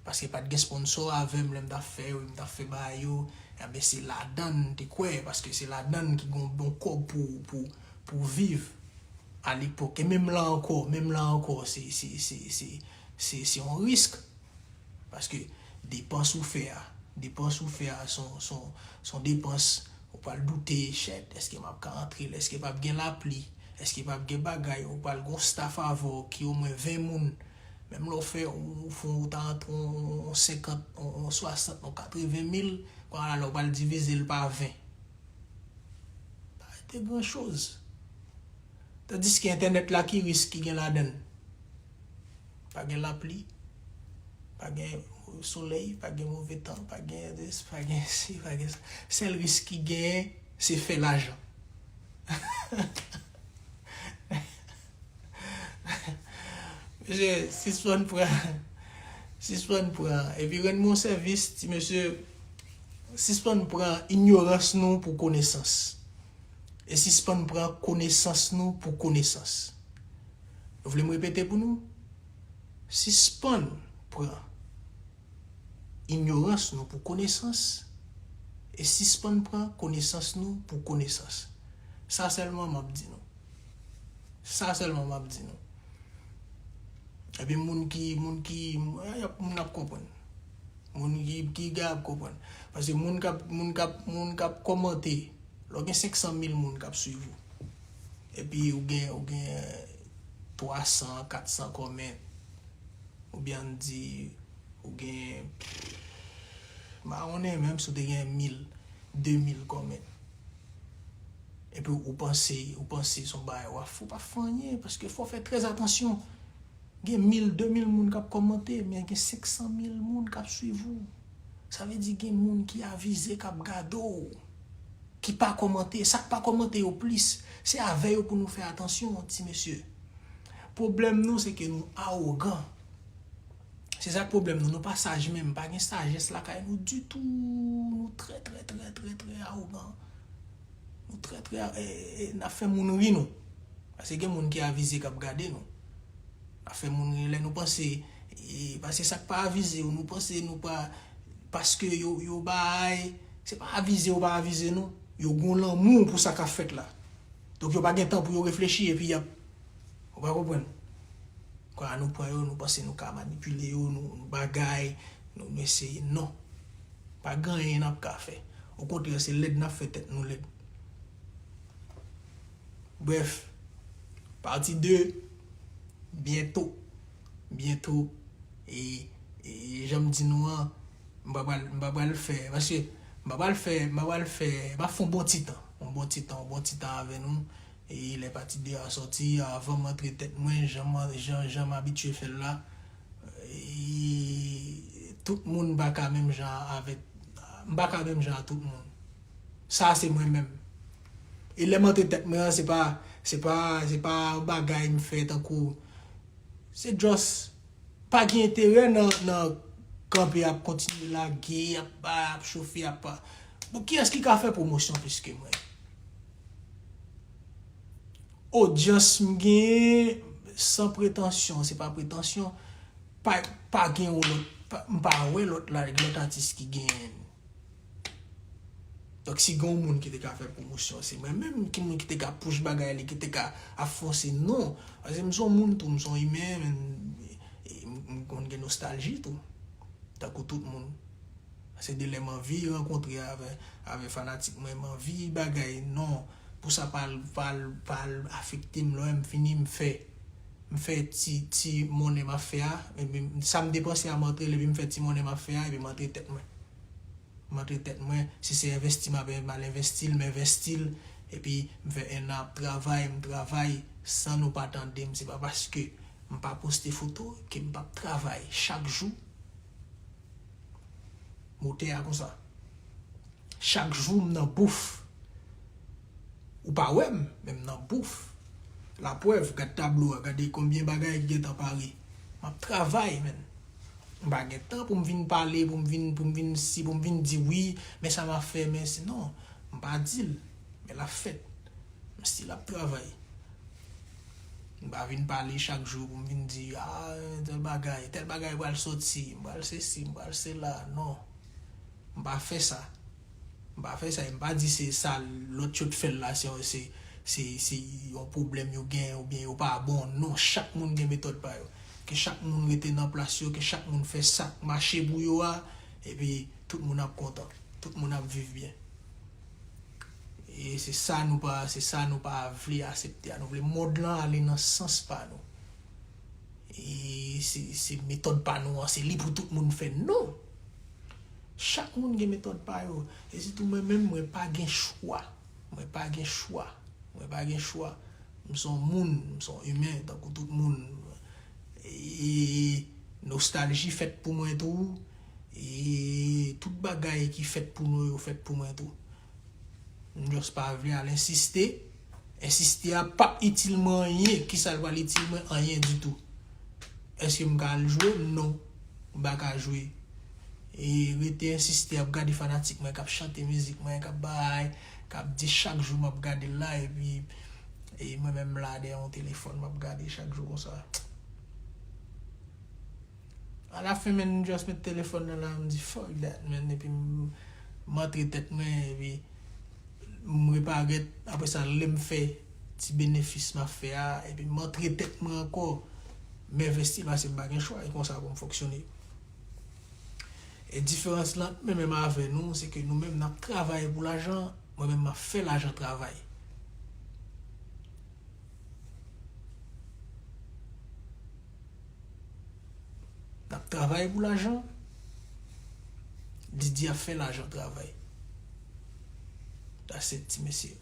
Paske pa t gen sponsò avè m lè m t ap fè yo, m t ap fè bagay yo. Enben, se ladan l m te kwè, paske se ladan l ki gon bon kòb pou, pou, pou viv alepòk. E menm la ankò, menm la ankò, se, se, se, se, se, se yon risk. Paske depans ou fè a, depans ou fè a, se yon, se yon, se yon depans, ou pral doute, shit, èske m ap ka antre l, èske p ap gen lapli, èske p ap gen bagay, ou pral gon staff avè w ki omwen ven moun, menm lè w fè, ou, ou fè, ou ta antre yon, yon senkant, yon, yon swasant, yon katreven mil, kounye a la, ou pral divize l pa ven. Pa rete gran choz. Tandiske entènèt la, ki risk ki gen ladan l? Pa gen lapli, pa gen solèy, pa gen move tan, pa gen, pa gen si, pa gen sa. Sèl risk ki genyen, se fè lajan. Mesye, sispann pran, sispann pran, epi rann mwen yon sèvis, ti mesye, sispann pran inyorans nou pou konesans. E sispann pran konesans nou pou konesans. Nou vle m repete pou nou? Sispann pran inyorans nou pou konesans, E sispann pran konesans nou pou konesans. Sa sèlman m ap di nou. Sa sèlman m ap di nou. Epi moun ki, moun ki, y ap, moun ap konprann. Moun ki, ki gay ap konprann. Paske moun k ap, moun k ap, moun k ap kòmante, lè w gen senk san mil moun k ap swiv ou. Epi ou gen, ou gen twa san, kat san kòmant. Oubyen ann di, ou gen, m pa konnen, menm si w te gen mil, de mil kòmant. Epi ou panse, ou panse se yon bagay w ap fè, w p ap fè anyen, paske fò w fè trè atansyon. Gen mil, de mil moun k ap kòmante, men gen senk san mil moun k ap swiv ou. Sa vle di gen moun ki avize k ap gade w, ki pa kòmante. Sa k pa kòmante yo plis, se avè yo pou nou fè atansyon, ti mesye. Pwoblèm nou, se ke nou awogan. Se sa k pwoblèm nou. Nou pa saj menm. Pa gen sajès lakay nou ditou. Nou trè, trè, trè, trè, trè awogan. Nou trè, trè, e, e, n ap fè moun ri nou. Paske gen moun ki avize k ap gade nou. N ap fè moun ri lè nou panse, e, paske sa k pa avize yo, nou panse nou pa, paske yo, yo bay, se pa avize yo pa avize nou. Yo gon lanmou pou sa k ap fèt la. Donk yo pa gen tan pou yo reflechi epi y ap, ou pa konprann? Kwa nou pran yo, nou panse nou ka manipile yo, nou, nou bagay, nou, nou eseye. Non. Pa gen anyen n ap ka fè. Okontrè, se lèd n ap fè tèt nou lèd. Brèf, pati de, byento. Byento. E, e jan m di nou an, m pa pral, m pa pral fè, paske m pa pral fè, m pa pral fè, m ap fè yon bon ti tan. Yon bon ti tan, yon bon ti tan avè nou. E lè pati de a sòti, avan m antre tèt mwen, jan m, jan, jan m abitye fè l la, e, tout moun pa ka menm jan avèk, m pa ka menm jan a tout moun. Sa se mwen menm. E lè m antre tèt mwen an, se pa, se pa, se pa yon bagay m fè tankou, se just pa gen enterè nan, nan kanpe ap kontinye lage, ap, ap chofe, ap, bon, kiyès ki ka fè pwomosyon plis ke mwen? Odyans m genyen, san pretansyon, se pa pretansyon, pa, pa gen yon lòt, pa, m pa wè lòt la, lòt atis ki genyen. Donk, si gen yon moun ki te ka fè pwomosyon, se mwen menm ki moun ki te ka push bagay li, ki te ka ap fonse, non. Paske m se yon moun tou, m se yon imen, men, e, m, m konn gen nostalji tou. Tankou tout moun. Se de lè m anvi rankontre avè, avè fanatik mwen, m anvi bagay, non. Pou sa pa al, pa al, pa al afekte m, lè m fini, m fè, m fè ti, ti monnen m ap fè a, epi sa m depanse a, m antre l, epi m fè ti monnen m ap fè a, epi m antre tèt mwen. M antre tèt mwen, si se envesti m ap, m al envesti l, m envesti l, epi m fè ennan ap travay, m travay, san nou pa tande m, se pa paske m pa poste foto ke m p ap travay chak jou. Motè a konsa. Chak jou m nan bouf. Ou pa wè m, men m nan bouf. Laprèv, gad tablo a, gade konbyen bagay ki gentan pare. M ap travay, menn. M pa gen tan pou m vin pale, pou m vin, pou m vin si, pou m vin di wi, men sa m ap fè, men si, non. M pa di l, men l ap fèt. M still ap travay. M pa vin pale chak jou pou m vin di, ah, tèl bagay, tèl bagay pral soti, m pral sesi, m pral sela, non. M pa fè sa. M pa fè sa, e m pa di se sa lòt yo t fè l la, se, se, se, se yon pwoblèm yo gen, oubyen yo pa bon. Non, chak moun gen metòd pa yo. Ke chak moun rete nan plas yo, ke chak moun fè sa k mache pou yo a, epi tout moun ap kontan. Tout moun ap viv byen. E se sa nou pa, se sa nou pa vle aksepte a. Nou vle mond lan ale nan sans pa nou. E se, se metòd pa nou an, se li pou tout moun fè. Non! Chak moun gen metòd pa yo. E sitou mwen menm, mwen pa gen chwa. Mwen pa gen chwa. Mwen pa gen chwa. M se yon moun, m se yon imen, tankou tout moun. E nostalji fèt pou mwen tou. E tout bagay ki fèt pou nou yo fèt pou mwen tou. M just pa vle al ensiste. Ensiste a p ap itil mwen anyen. Kisa l pral itil mwen? Anyen ditou. Èske m ka al jwe? Non. M pa ka jwe. E rete ensiste ap gade fanatik mwen k ap chante mizik mwen, k ap bay, k ap di chak jou m ap gade l la, epi e mwen menm la dèyè yon telefòn m ap gade chak jou konsa. Alafen, menn, m just met telefòn nan la, m di, "Fuck that, man." Epi m, M antre tèt mwen, epi m reparèt, apre sa, lè m fè ti benefis m ap fè a, epi m antre tèt mwen ankò, m envesti l paske m pa gen chwa, e konsa pou m fonksyone. E diferans lan ant mwen menm avè nou, se ke nou menm n ap travay pou lajan, mwen menm m ap fè lajan travay. N ap travay pou lajan. Didi ap fè lajan travay. That's it, ti mesye.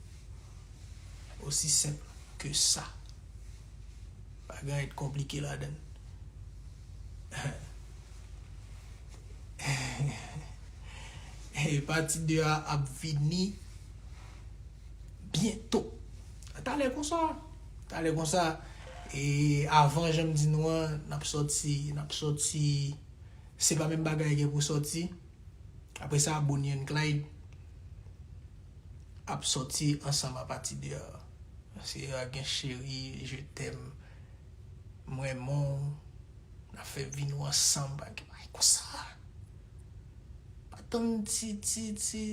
Osi senp ke sa. Pa gen anyen de konplike ladan l. E pati de a ap vini byento. Talè konsa. Talè konsa. E avan, jan m di nou an, n ap sòti, n ap sòti. Se pa menm bagay gen pou sòti. Apre sa, Bonnie and Clyde ap sòti ansanm apati de a. Se a gen cheri, je t'aime, m renmen w, n ap fè vi nou ansanm, pa gen bagay konsa. Pa tann ti, ti, ti,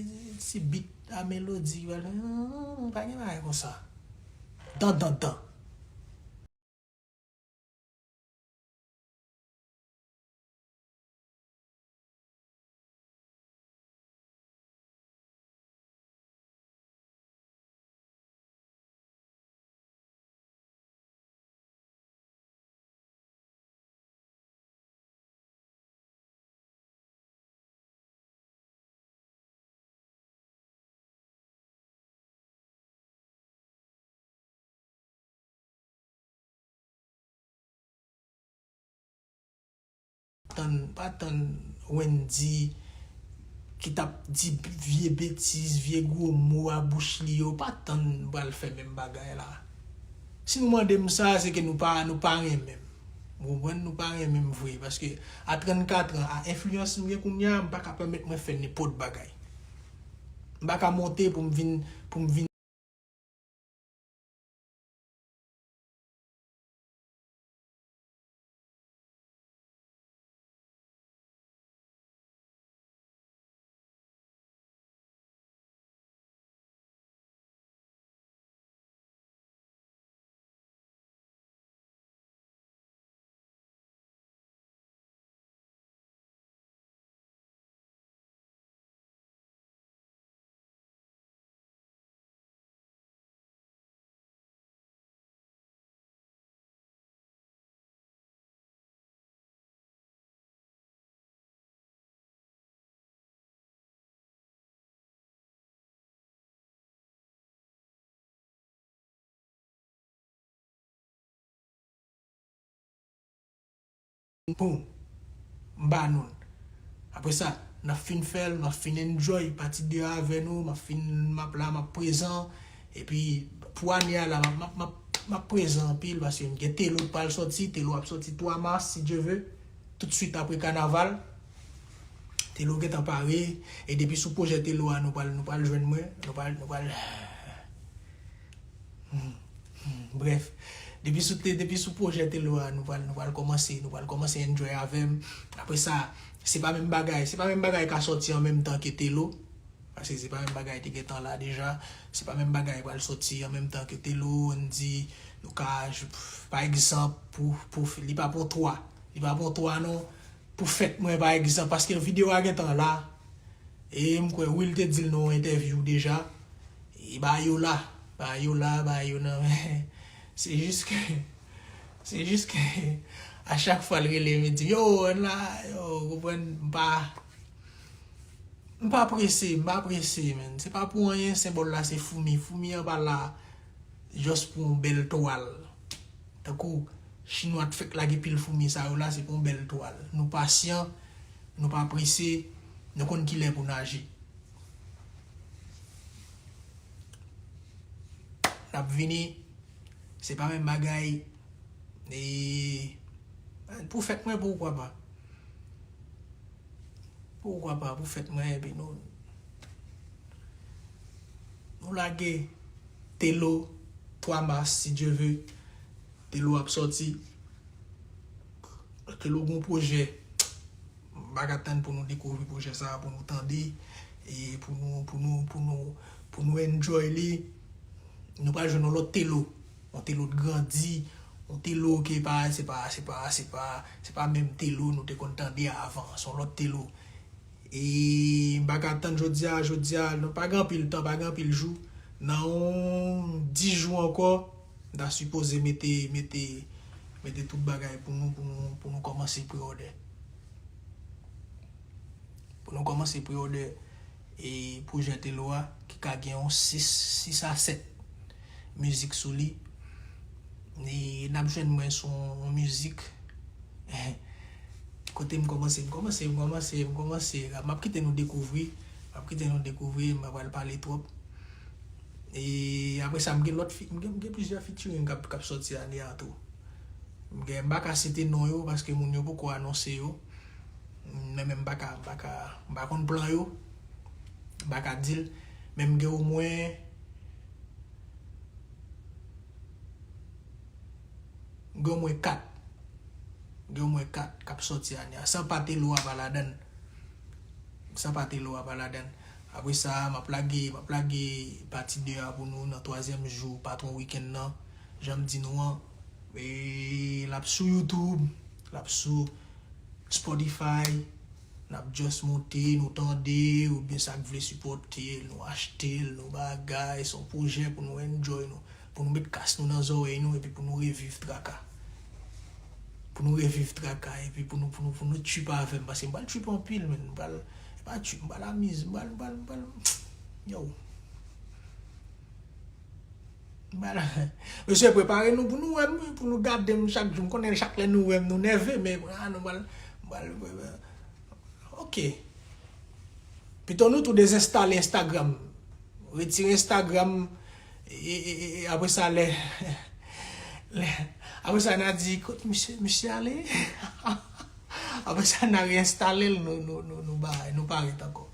ti bit a melodi, pa gen bagay konsa. Dan, dan, dan. Tann, pa tann Wendy ki t ap di vye betiz, vye gwo mo a bouch li yo, pa tann m pral fè menm bagay la. Si nou mande m sa, se ke nou pa, nou pa renmen m. Ou konprann? Nou pa renmen m vre, paske a trannkat an, a enfliyans m gen kounye a, m pa ka pèmèt mwen fè nenpòt bagay. M pa ka monte pou m vin, pou m vin Pou m ba nou l. Apre sa, n ap fin fè l, n ap fin enjoy pati de a avè nou, m ap fin, m ap la, m ap prezan. Epi, pou ane a la, m ap, m ap, m ap, m ap prezan anpil, paske m gen Telo k pral sòti, Telo ap sòti twa mas, si Dye ve, toutswit apre kanaval. Telo gentan pare, e depi sou pwojè Telo a, nou pral, nou pral jwenn mwen, nou pral, nou pral, Hmm, hmm, brèf, depi sou te, depi sou pwojè Telo a, nou pral, nou pral kòmanse, nou pral kòmanse enjoy avè m. Apre sa, se pa menm bagay, se pa menm bagay ka sòti an menm tan ke Telo. Paske se pa menm bagay te gentan la deja. Se pa menm bagay pral sòti an menm tan ke Telo, n di, nou ka, pa egzanp, pou, pou, li pa pou twa. Li pa pou twa non. Pou fèt mwen, pa egzanp, paske videyo a gentan la. E m kwè Will te di l nan yon entèvyou deja. E ba yo la, ba yo la, ba yo nan men. Se jis ke, se jis ke, a chak fwa l rele m, li di m, yo, ann la, yo, ou konprann, m pa, m pa prese, m pa prese, menn. Se pa pou anyen, senbòl la se foumi. Foumi an pa la just pou yon bèl twal. Tankou Chinwa t fèk lage pil foumi sa yo la, se pou yon bèl twal. Nou pasyan, nou pa prese, nou konn kilè pou n aji. N ap vini, se pa menm bagay. E pou fèt mwen, poukwa pa? Poukwa pa, pou fèt mwen, epi nou, nou lage Telo, twa mas, si Dye ve, Telo ap sòti. Telo gon pwojè. M pa ka tann pou nou dekouvri pwojè sa a, pou nou tande. E pou nou, pou nou, pou nou, pou nou enjoy li, nou pral jwenn yon lòt Telo. Yon Telo t grandi, yon Telo ke pa, se pa, se pa, se pa, se pa menm Telo nou te konn tande avan, se yon lòt Telo. E m pa ka tann jodi a, jodi a, nou pa gen anpil tan, pa gen anpil jou. Nan yon dis jou ankò, m ta sipoze mete, mete, mete tout bagay pou nou, pou nou, pou nou kòmanse pre-order. Pou nou kòmanse pre-order e pwojè Telo a, ki ka gen yon sis, sis a sèt mizik sou li. E n ap jwenn mwen sou yon mizik. Kote m kòmanse, m kòmanse, m kòmanse, m kòmanse. M ap kite nou dekouvri. M ap kite nou dekouvri, m pa pral pale twòp. E apre sa, m gen lòt fi-, m gen, m gen plizyè featuring k ap, k ap sòti ane a tou. M gen, m pa ka site non yo paske moun yo poko anonse yo. Men, men m pa ka, m pa ka, m pa konn plan yo. M pa ka di l. Men m gen omwen, m gen omwen kat. M gen omwen kat k ap sòti ane a. San pa Telo a pa ladann. San pa Telo a pa ladann. Apre sa, m ap lage, m ap lage pati de a pou nou nan twazyèm jou patwon wikenn nan. Jan m di nou an, e l ap sou YouTube, l ap sou Spotify, n ap just monte, nou tande, oubyen sa k vle sipòte l, nou achte l, nou bagay, se yon pwojè pou nou enjoy nou, pou nou met kas nou nan zòrèy nou, epi pou nou reviv traka. Pou nou reviv traka, epi pou nou, pou nou, pou nou trip avè m, paske m pral trip anpil, men, m pral, e pa trip, m pral amize, m pral, m pral, m pral, yo. Mesye, prepare nou pou nou wè m, wi, pou nou gade m chak jou. M konnen chak lè nou wè m, nou nève, men, ah, nou pral, pral, ok. Pito nou tou dezenstale Instagram. Retire Instagram, e, e, e, e, apre sa, lè, lè, apre sa, n a di, "Kot misye, misye ale?" Apre sa, n a reenstale l, nou, nou, nou, nou ba, nou parèt ankò.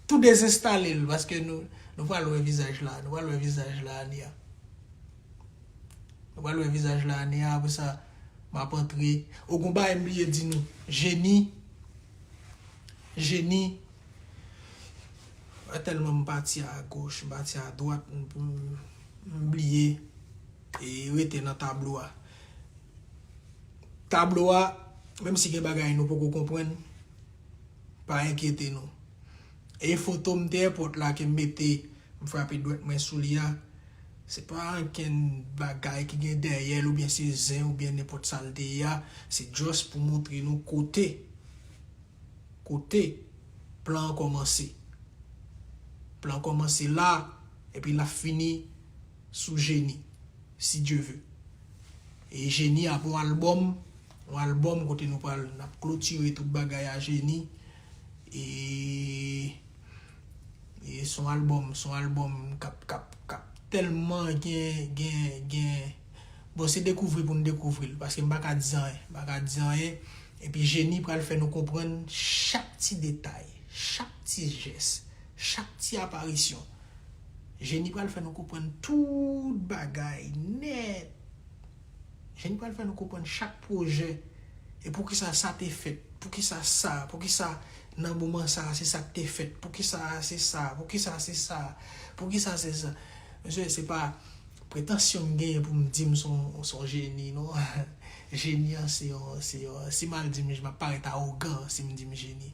Tou dezenstale l, paske nou, nou pral wè vizaj la, nou pral wè vizaj la ane a. Nou pral wè vizaj la ane a, apre sa, m ap antre. O, gon bagay m bliye di nou. Jeni, Jeni, tèlman m pati a goch, m pati a dwat, m, m, m bliye e rete nan tablo a. Tablo a, menm si gen bagay nou poko konprann, pa enkyete nou. E foto m dèyè pòt la ke m mete, m frape dwèt mwen sou li a, se pa ankenn bagay ki gen dèyè l oubyen se zen oubyen nenpòt sa l te ye a, se just pou montre nou kote, kote plan an kòmanse. Plan an kòmanse la, epi l ap fini sou Jeni, si Dye ve. E Jeni ap yon albòm, yon albòm kote nou pral, n ap klotire tout bagay a Jeni. E, e se yon albòm, se yon albòm k ap, k ap, k ap tèlman gen, gen, gen, bon, se dekouvri pou n dekouvri l, paske m pa ka di anyen, m pa ka di anyen. Epi Jeni pral fè nou konprann chak ti detay, chak ti jès, chak ti aparisyon. Jeni pral fè nou konprann tout bagay nèt. Jeni pral fè nou konprann chak pwojè. E poukisa sa te fèt? Poukisa sa? Poukisa nan moman sa a se sa k te fèt? Poukisa se sa? Poukisa se sa? Poukisa se sa? Mesye, se pa pretansyon m genyen pou m di m se yon, se yon jeni, non. Jeni an, se yon, se yon, si m al di m, m ap parèt awogan si m di m jeni.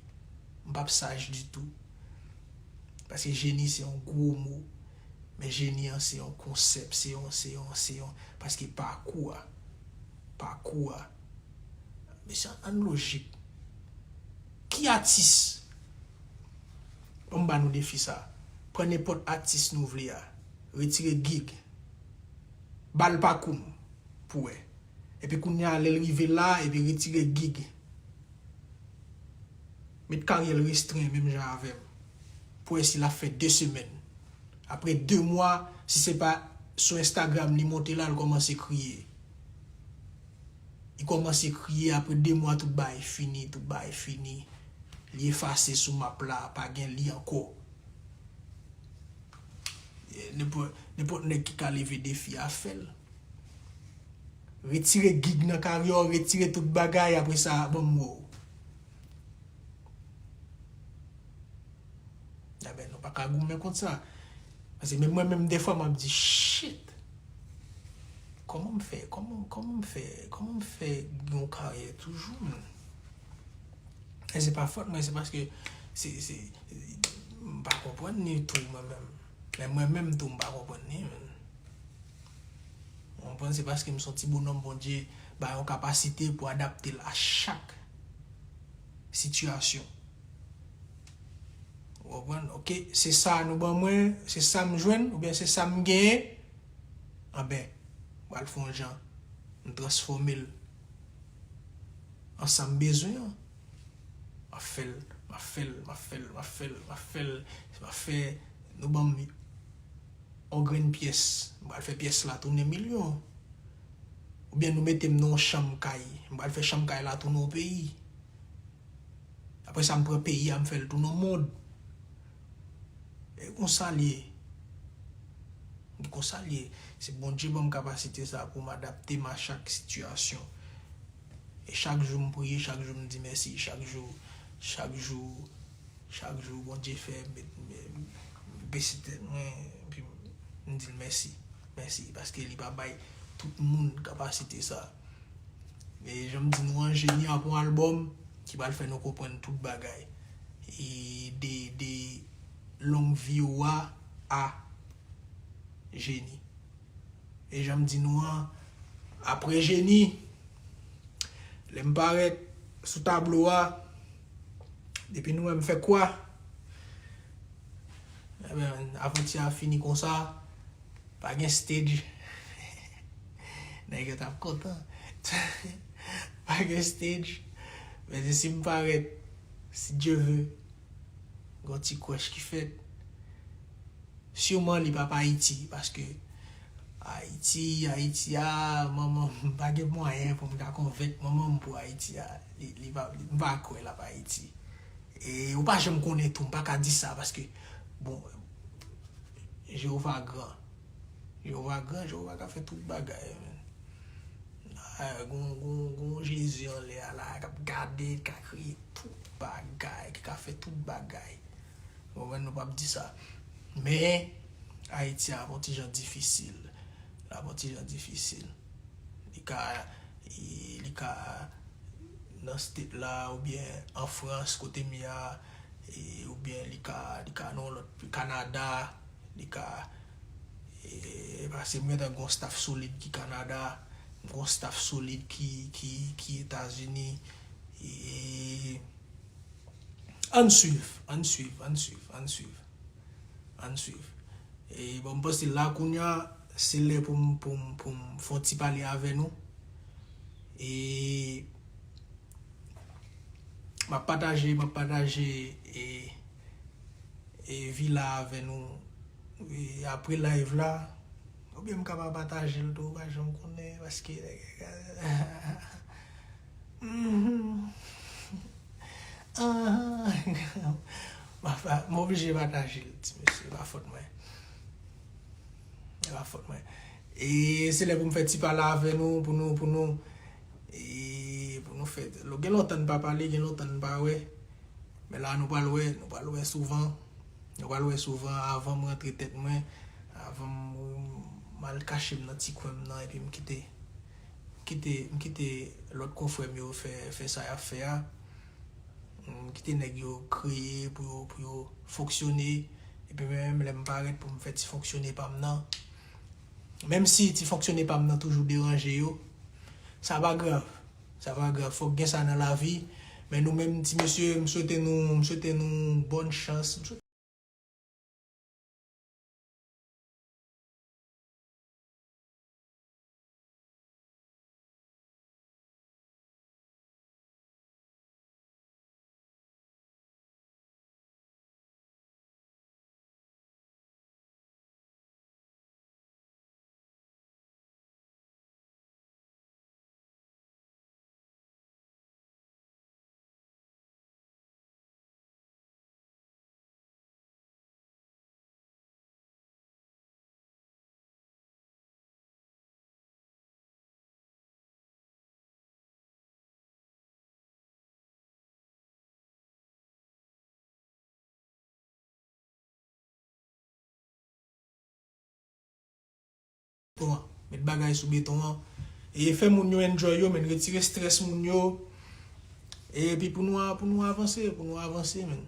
M p ap saj ditou. Paske jeni se yon gwo mo. Men jeni an se yon konsèp, se yon, se yon, se yon, paske pakou a, pakou a, mesye, ann lojik. Ki atis? Ban m ba nou defi sa. Pran nenpòt atis nou vle a. Retire gig. Ba l pakou m pou wè. Epi kounye a, lè l rive la, epi retire gig. Met karyè l restren menm jan avè m. Pou wè si l ap fè de semèn. Apre de mwa, si se pa sou Instagram li monte la, l kòmanse kriye. Li kòmanse kriye, apre de mwa, tout bagay fini, tout bagay fini. Li efase sou map la, pa gen li ankò. Nenpòt, nenpòt nèg ki ka leve defi a, fè l. Retire gig nan karyè w, retire tout bagay, apre sa, ban m wè w. Ebyen, nou pa ka goumen kont sa. Paske menm mwen menm, defwa, m ap di, shit! Kòman m fè, kòman, kòman m fè, kòman m fè gen yon karyè toujou, menm? E se pa fòt mwen, se paske se, se, m pa konprann li tou, mwen menm. Men mwen menm tou, m pa konprann li, menm. Ou konprann? Se paske m se yon ti bonòm Bondye ba yon kapasite pou adapte l a chak sitiyasyon. Ou konprann? Oke, se sa nou ban mwen, se sa m jwenn, oubyen se sa m genyen. Anben, m pral fè yon jan, m transfòme l an sa m bezwen an. M ap fè l, m ap fè l, m ap fè l, m ap fè l, m ap fè l, m ap fè, nou ban m yon grenn pyès, m pral fè pyès la tounen milyon. Oubyen nou mete m nan yon chanm kay, m pral fè chanm kay la tounen yon peyi. Apre sa, m pran peyi a, m fè l tounen yon mond. E konsa l ye. E konsa l ye. Se Bondye ban m kapasite sa pou m adapte m a chak sitiyasyon. E chak jou m priye, chak jou m di mèsi, chak jou, chak jou, chak jou Bondye fè m, m, m bese tèt mwen, epi m di l mèsi. Mèsi, paske li pa bay tout moun kapasite sa. E jan m di nou an, Jeni ap yon albòm ki pral fè nou konprann tout bagay. E de, de long vi w a, a Jeni. E jan m di nou an, apre Jeni, lè m parèt sou tablo a, depi nou wè m fè kwa, ebyen, avanti a fini konsa, pa gen stage. Nèg yo t ap kontan. Pa gen stage. Men si m parèt, si Dye ve, gen yon ti kwèch ki fèt. Siman li p ap Ayiti, paske Ayiti, Ayiti a, manman m, m pa gen mwayen pou m ta konvenk manman m pou Ayiti a. Li, li pa, li, m pa kwè l ap Ayiti. E ou pa janm konnen tou, m pa ka di sa, paske, bon, Jewova gran. Jewova gran, Jewova ka fè tout bagay, men. Ah, gon, gon, gon Jezi anlè a la, k ap gade, k ka kreye tout bagay, ki ka fè tout bagay. Ou konprann, nou p ap di sa. Men, Ayiti ap yon ti jan difisil. L ap yon ti jan difisil. Li ka, li, li ka nan state la, oubyen an Frans, kote m ye a, e, oubyen li ka, li ka nan yon lòt, Kanada, li ka, e, paske m gentan gon staff solid ki Kanada, m gon staff solid ki, ki, ki Etazini, e, ann swiv, ann swiv, ann swiv, ann swiv, ann swiv. E, bon, m panse la kounye a, se lè pou m, pou m, pou m fè yon ti pale avè nou. E, m ap pataje, m ap pataje, e, e, vila avè nou, e, apre live la, oubyen m ka pa pataje l tou, pa janm konnen, paske, mhm. Ah, m ap, m oblije pataje l, ti mesye, e pa fòt mwen. E pa fòt mwen. E se lè pou m fè ti pale avè nou, pou nou, pou nou, e pou nou fè, gen lontan n pa pale, gen lontan n pa wè. Men la, nou pral wè, nou pral wè souvan. Nou pral wè souvan avan m rantre tèt mwen, avan m, m al kache m nan ti kwen m nan, epi m kite, kite, m kite lòt konfrè m yo fè, fè sa y ap fè a. M kite nèg yo kreye pou yo, pou yo fonksyone. Epi mwen menm, lè m parèt pou m fè ti fonksyone pa m nan, menm si ti fonksyone pa m nan toujou deranje yo, sa pa grav. Sa pa grav. Fòk gen sa nan lavi. Men nou menm, ti mesye, m swete nou, m swete nou bòn chans. M swete an. Met bagay sou beton an. E fè moun yo enjoy yo, men retire strès moun yo. Epi pou nou, a- pou nou avanse, pou nou avanse, men.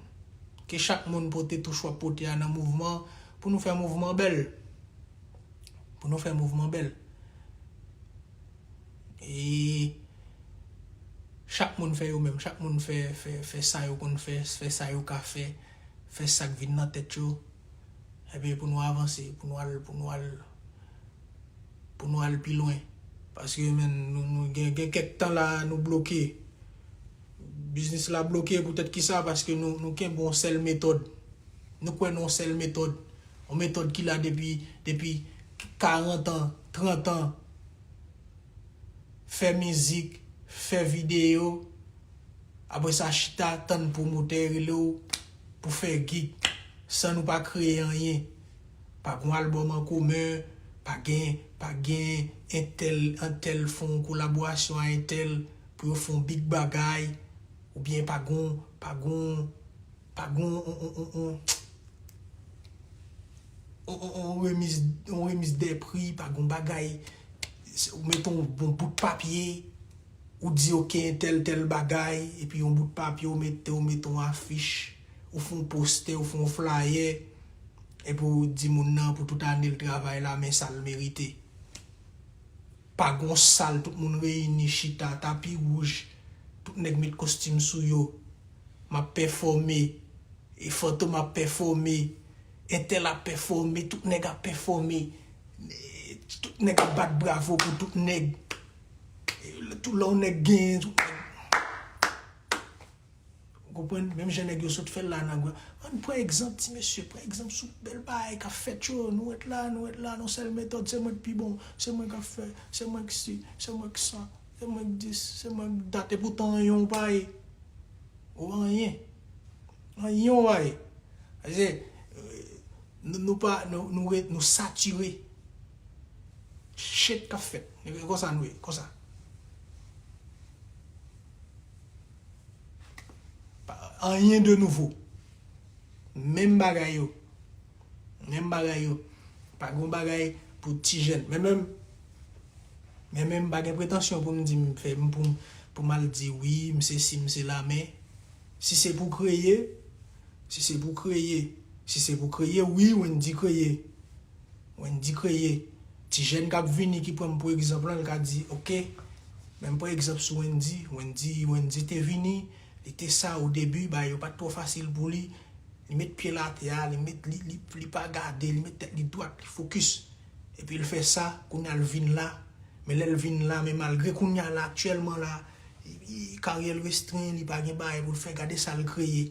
Ke chak moun pote touch w ap pote a nan mouvman, pou nou fè mouvman bèl. Pou nou fè mouvman bèl. E chak moun fè yo menm, chak moun fè, fè, fè sa yo konn fè, fè sa yo ka fè, fè sa k vin nan tèt yo. Epi pou nou avanse, pou nou al, pou nou al, pou nou al pi lwen. Paske, men, nou, nou gen, gen kèk tan la, nou bloke. Biznis la bloke poutèt kisa? Paske nou, nou kenbe yon sèl metòd. Nou kwè nan yon sèl metòd. Yon metòd ki la depi, depi karant an, trant an. Fè mizik, fè videyo, apre sa chita tann pwomotè rele w pou fè gig san nou pa kreye anyen. Pa gen yon albòm an komen, pa gen, pa gen entèl, entèl fè yon kolaborasyon a entèl pou yo fè yon big bagay, oubyen pa gen, pa gen, pa gen yon, yon, yon, yon, yon, yon, yon remiz, yon remiz de pri, pa gen yon bagay, ou mete yon bon bout papye, ou di ok, entèl tèl bagay, epi yon bout papye ou mete, ou mete yon afich, ou fè yon postè, ou fè yon flayè, epi ou di moun nan pou tout ane l travay la, men sa l merite. Pa gen yon sal, tout moun reyini, chita, tapi wouj, tout nèg met kostim sou yo. M ap pèfòme, e Fantom ap pèfòme, entèl ap pèfòme, tout nèg ap pèfòme, e tout nèg ap bat bravo pou tout nèg. E tout lè yon nèg genyen, tout nèg. Ou konprann? Menm jan nèg yo sot fè l la nan gwa. Ann pran egzanp, ti mesye, pran egzanp sou bèl bagay k ap fèt yo. Nou ret la, nou ret la, nan sèl metòd, se mwen k pi bon, se mwen k ap fè, se mwen k si, se mwen k sa, se mwen k dis, se mwen k dat. Epoutan, anyen w pa ye. Ou anyen. Anyen w pa ye. Paske, euh, nou, nou pa, nou, nou ret, nou satire. Shit k ap fèt. E konsa nou ye, konsa. Pa- Anyen de nouvo. Menm bagay yo. Menm bagay yo. Pa gen bagay pou ti jèn. Men menm, men menm, m pa gen pretansyon pou m di m fè, m pou, pou m al di wi, m se si, m se la, men si se pou kreye, si se pou kreye, si se pou kreye, wi, Wendy kreye. Wendy kreye. Ti jèn k ap vini ki pran m pou egzanp lan, l ka di, ok, men m pran egzanp sou Wendy. Wendy, Wendy te vini, li te sa o debi, bagay yo pa t twò fasil pou li. Li met pye l atè a, li met, li, li, li pa gade, li met tèt li dwat, li fokis. Epi l fè sa, kounye a l vin la. Men lè l vin la, men malgre kounye a la, aktyèlman la, i- i- karyè l restren, li pa gen bagay pou l fè, gade sa l kreye.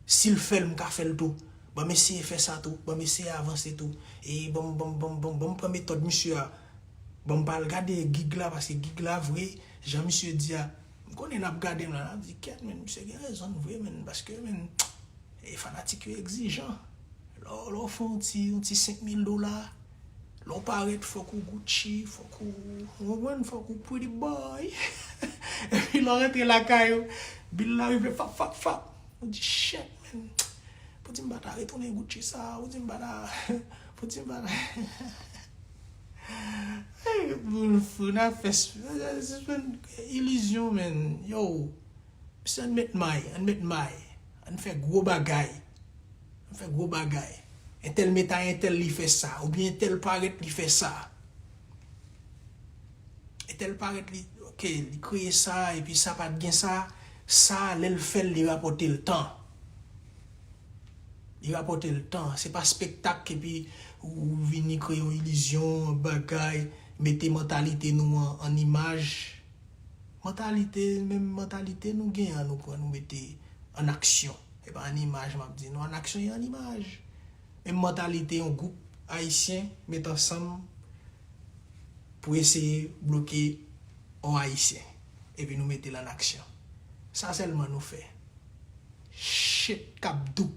Si l fè l, m ka fè l tou. Ban m eseye fè sa tou, ban m eseye avanse tou. E ban m, ban m, ban m, ban m, ban m pran metòd misye a. Ban m pa al gade gig la, paske gig la vre, jan misye di a, m konnen n ap gade m la, n ap di, kèt, men misye gen rezon vre, men, paske, men, e fanatik yo egzijan. Lè w, lè w fè yon ti, yon ti senk mil dola, lè w parèt, fòk ou Gucci, fòk ou, ou konprann, fòk ou pretty boy. Epi lè w rantre lakay ou, bil la rive, fap, fap, fap. Ou di, shit, man. Poutine pa ta retounen Gucci sa, Poutine pa ta, Poutine pa ta. Ey, moun fou, n ap fè s- sispann ilizyon, man. Yo, misye, ann met may, ann met may. Ann fè gwo bagay. Ann fè gwo bagay. Entèl met a entèl li fè sa, oubyen entèl parèt li fè sa. Entèl parèt li, ok, li kreye sa, epi sa pa t gen sa. Sa, lè l fè l, li rapòte l tan. Li rapòte l tan. Se pa spektak epi ou vini kreye yon ilizyon, bagay, mete mantalite nou an, an imaj. Mantalite, menm mantalite nou gen an, nou pran, nou mete an aksyon. E pa an imaj, m ap di nou, an aksyon e an imaj. Menm mantalite yon gwoup ayisyen met ansanm pou eseye bloke yon ayisyen. Epi nou mete l an aksyon. Sa sèlman nou fè. Shit k ap dou.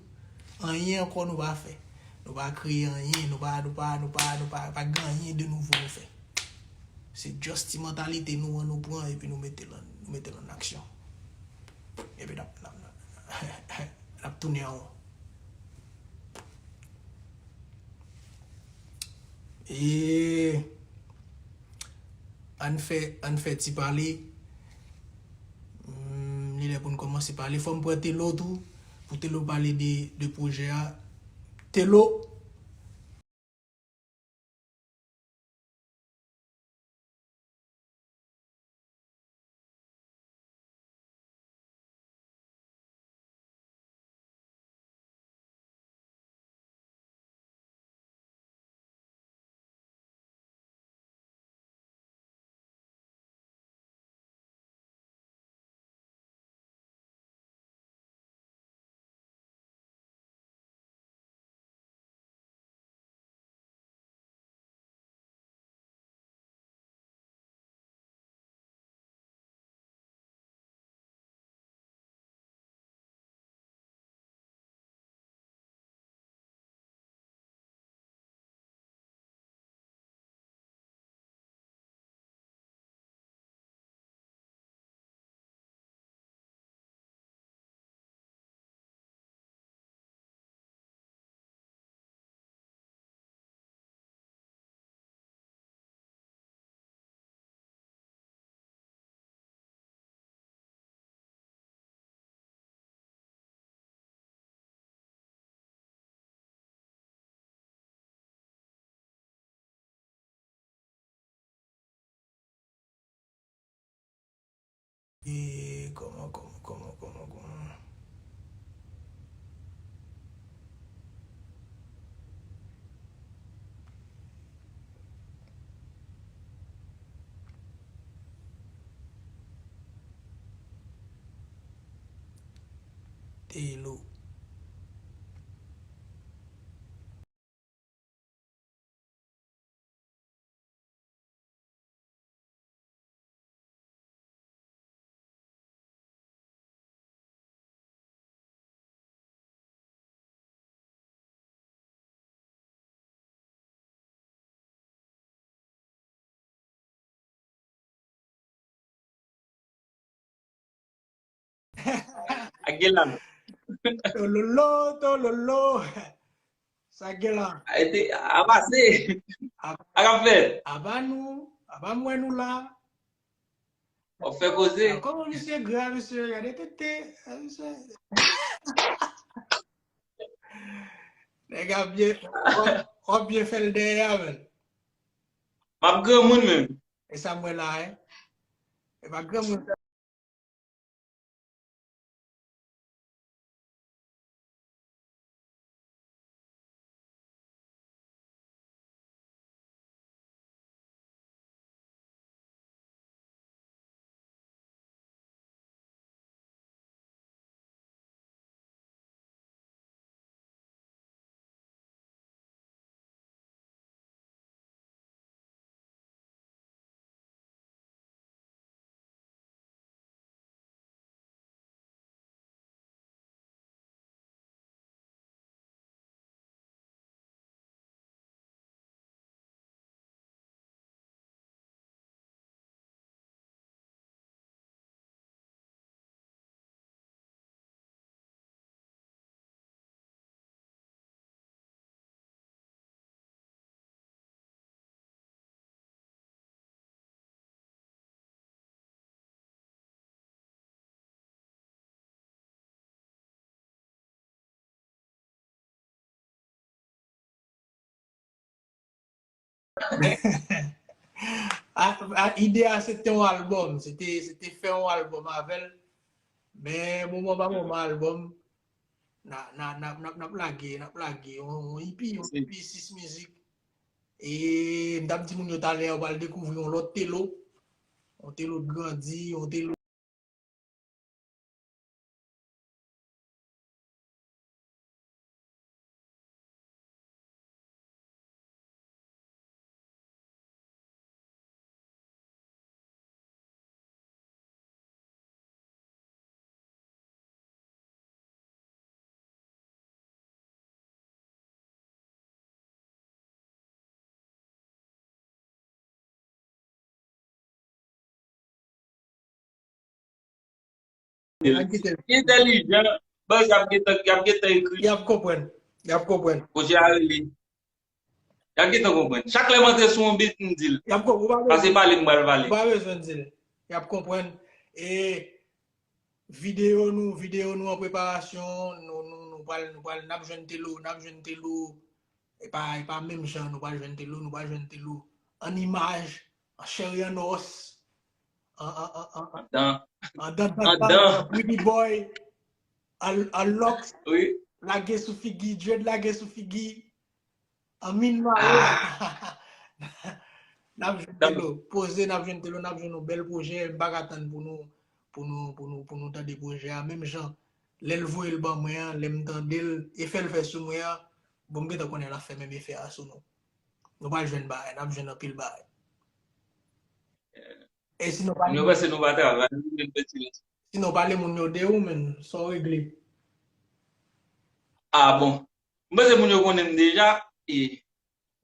Anyen ankò nou pa fè. Nou pa kreye anyen, nou pa, nou pa, nou pa, nou pa, pa gen anyen de nouvo nou fè. Se just ti mantalite nou an nou pran epi nou mete l an, nou mete l an aksyon. Epi n ap, n ap, n ap tounen an won. E Ann fè, ann fè ti pale. Hmm, li lè pou n kòmanse pale. Fò m pran Telo tou, pou Telo pale de, de pwojè a. Telo. E kòman, kòman, kòman, kòman, kòman? Telo. Ak Gelan. Tololo, tololo. Sa Gelan. Ayiti, a pase. A, a k ap fèt? Aba nou, aba m wè nou la. W ap fè koze. A, kòman misye gra, misye, gade tete, a, misye. Nèg ap byen, w ap, w ap byen fè l dèyè a, menm. M ap granmoun menm. E sa m wè la, e. E pa granmoun. A, a, ide a se te yon albòm, se te, se te fè yon albòm avè l. Men moman pa moman albòm, n a, n a, n a, n a, n ap lage, n ap lage yon, yon E P, yon E P sis mizik. E m t ap di moun yo talè, yo pral dekouvri yon lòt Telo. Yon Telo k grandi, yon Telo Entèlijan, baz, y ap gentan, y ap gentan ekri. Y ap konprann. Y ap konprann. Pwojè a rele. L ap gentan konprann. Chak lè m antre sou yon beat, m di l, pase pale, m pral pale. Ou pa bezwen di l. Y ap konprann. E videyo nou, videyo nou an preparasyon, nou, nou, nou pral, nou pral, n ap jwenn Telo, n ap jwenn Telo. E pa, e pa menm jan, nou pral jwenn Telo, nou pral jwenn Telo. An imaj, an chè e an os, an, an, an, an, an, Andan. an dan, dan, Andan. dan, an pretty boy, an, an lòks, Wi. lage sou figi, dread lage sou figi, an min mare. N ap jwenn Telo, poze, n ap jwenn Telo, n ap jwenn yon bèl pwojè, m pa ka tann pou nou, pou nou, pou nou, pou nou tande pwojè a. Menm jan, lè l voye l ban mwen an, lè m tande l, efè l fè sou mwen an, bon, m gentan konnen l ap fè menm efè a sou nou. Nou pral jwenn bagay, n ap jwenn anpil bagay. E sinon, pale, Nou panse nou pa travay, nou vin fè silans. Sinon, pale moun yo de ou, men, sa w regle. Ah bon. M panse moun yo konnen m deja, e,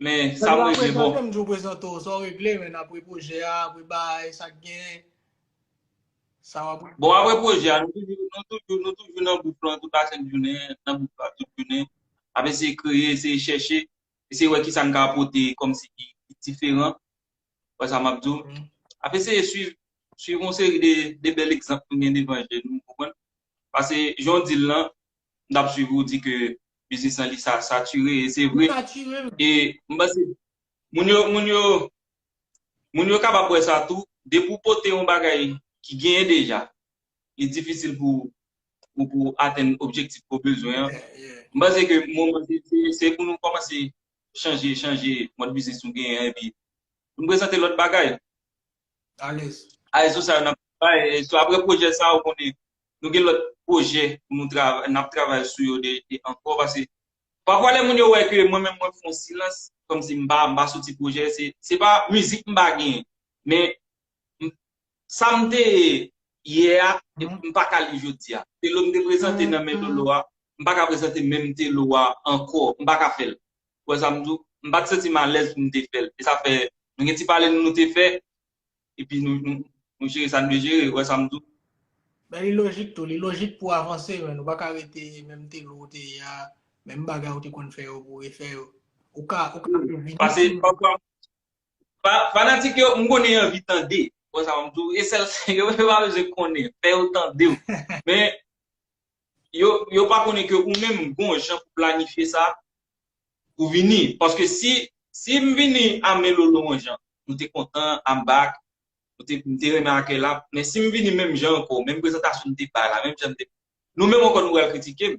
men sa m regle bon. M di w prezante w, sa w regle, men apre pwojè a, apre bagay, sa k gen, sa w ap regle. Bon, apre pwojè a, nou toujou, nou toujou, nou toujou nan bouf lan tout la sent jounen, nan bouf la tout jounen. Ap eseye kreye, eseye chèche, eseye wè kisa n ka pote kòmsi ki, ki diferan. Wè sa m ap di w. Ap eseye swiv, swiv yon seri de, de bèl egzanp nou gen devan je nou, w konprann? Paske jan w di l lan, m t ap swiv ou di ke biznis lan li sa, satire, e se vre. Satire. E m panse moun yo, moun yo, moun yo kapab wè sa tou, depi w pote yon bagay ki genyen deja, li difisil pou, pou, pou atenn objektif ke w bezwen an. Yeah, yeah. M panse ke moman se, se, se pou nou kòmanse chanje, chanje mòd biznis nou genyen an, epi pou n prezante lòt bagay. Alèz. Alèz sou sa yo n ap travay, e sou apre pwojè sa yo konnen nou gen lòt pwojè pou nou travay, n ap travay sou yo de, de ankò, paske pafwa lè moun yo wè ke mwen menm mwen fè yon silans, kòmsi m pa, m pa soti pwojè, se, se pa mizik m pa genyen, men m, sa m te ye yè a, m pa ka li jodi a. Telo m te prezante nan men Telo a, m pa ka prezante menm Telo a ankò, m pa ka fè l. Ou wè sa m di w? M pa t santi m alèz pou m te fè l. E sa fè, nou gen ti pale nou, nou te fè, epi nou, nou, nou jere sa n dwe jere, ou wè sa m di w? Men li lojik tou, li lojik pou avanse, men ou pa ka rete menm Telo ou te ye a, menm bagay ou te konn fè yo pou refè yo. Ou ka, ou ka revini. Paske pafwa, fa-, fanatik yo, m konnen yo anvi tande. Ou wè sa m di w? E sèl, yo pa bezwen konnen, fè yo tande w. Men, yo, yo pa konnen ke ou menm gon jan pou planifye sa, pou vini. Paske si, si m vini a men Lolo yon jan, nou te kontan, I'm back, nou te, m te renmen akèy la, men si m vini menm jan ankò, menm prezantasyon m te bay la, menm jan m te, nou menm ankò nou pral kritike m.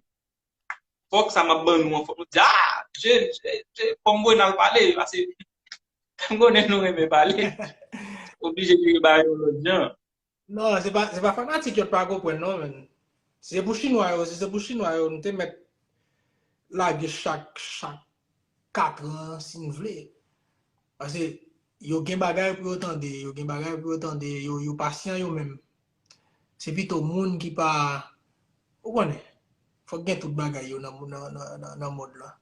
Fòk sa m ap ban nou an, fòk nou di, ah, je, je, je, fò m voye n al pale, paske m konnen nou renmen pale. Oblije vire bagay yon lòt jan. Non, se pa, se pa fanatik yo t pa konprann non, men. Si se pou chinwa yo, si se pou chinwa yo, nou te mèt lage chak, chak kat an, si n vle. Paske yo gen bagay pou yo tande, yo gen bagay pou yo tande, yo, yo pasyan yo menm. Se pito moun ki pa, ou konnen, fòk gen tout bagay yo nan, nan, nan, nan, nan mond lan.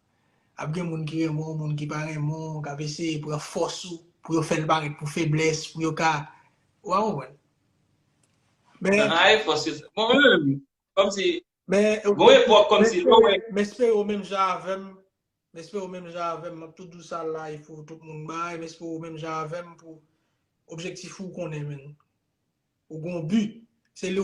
Ap gen moun ki renmen w, moun ki pa renmen w, k ap eseye pran fòs ou, pou yo fè l parèt pou feblès, pou yo ka, ou pa konprann? Men, Nan ay fòs yo. Bon, mwen menm, kòmsi, men, gon epòk kòmsi, lè w wè. M espere w menm jan avè m, m espere w menm jan avè m, m ap tou di w sa live pou tout moun bay, m espere w menm jan avè m pou objektif ou konnen, men. Ou gon bi. Se lè w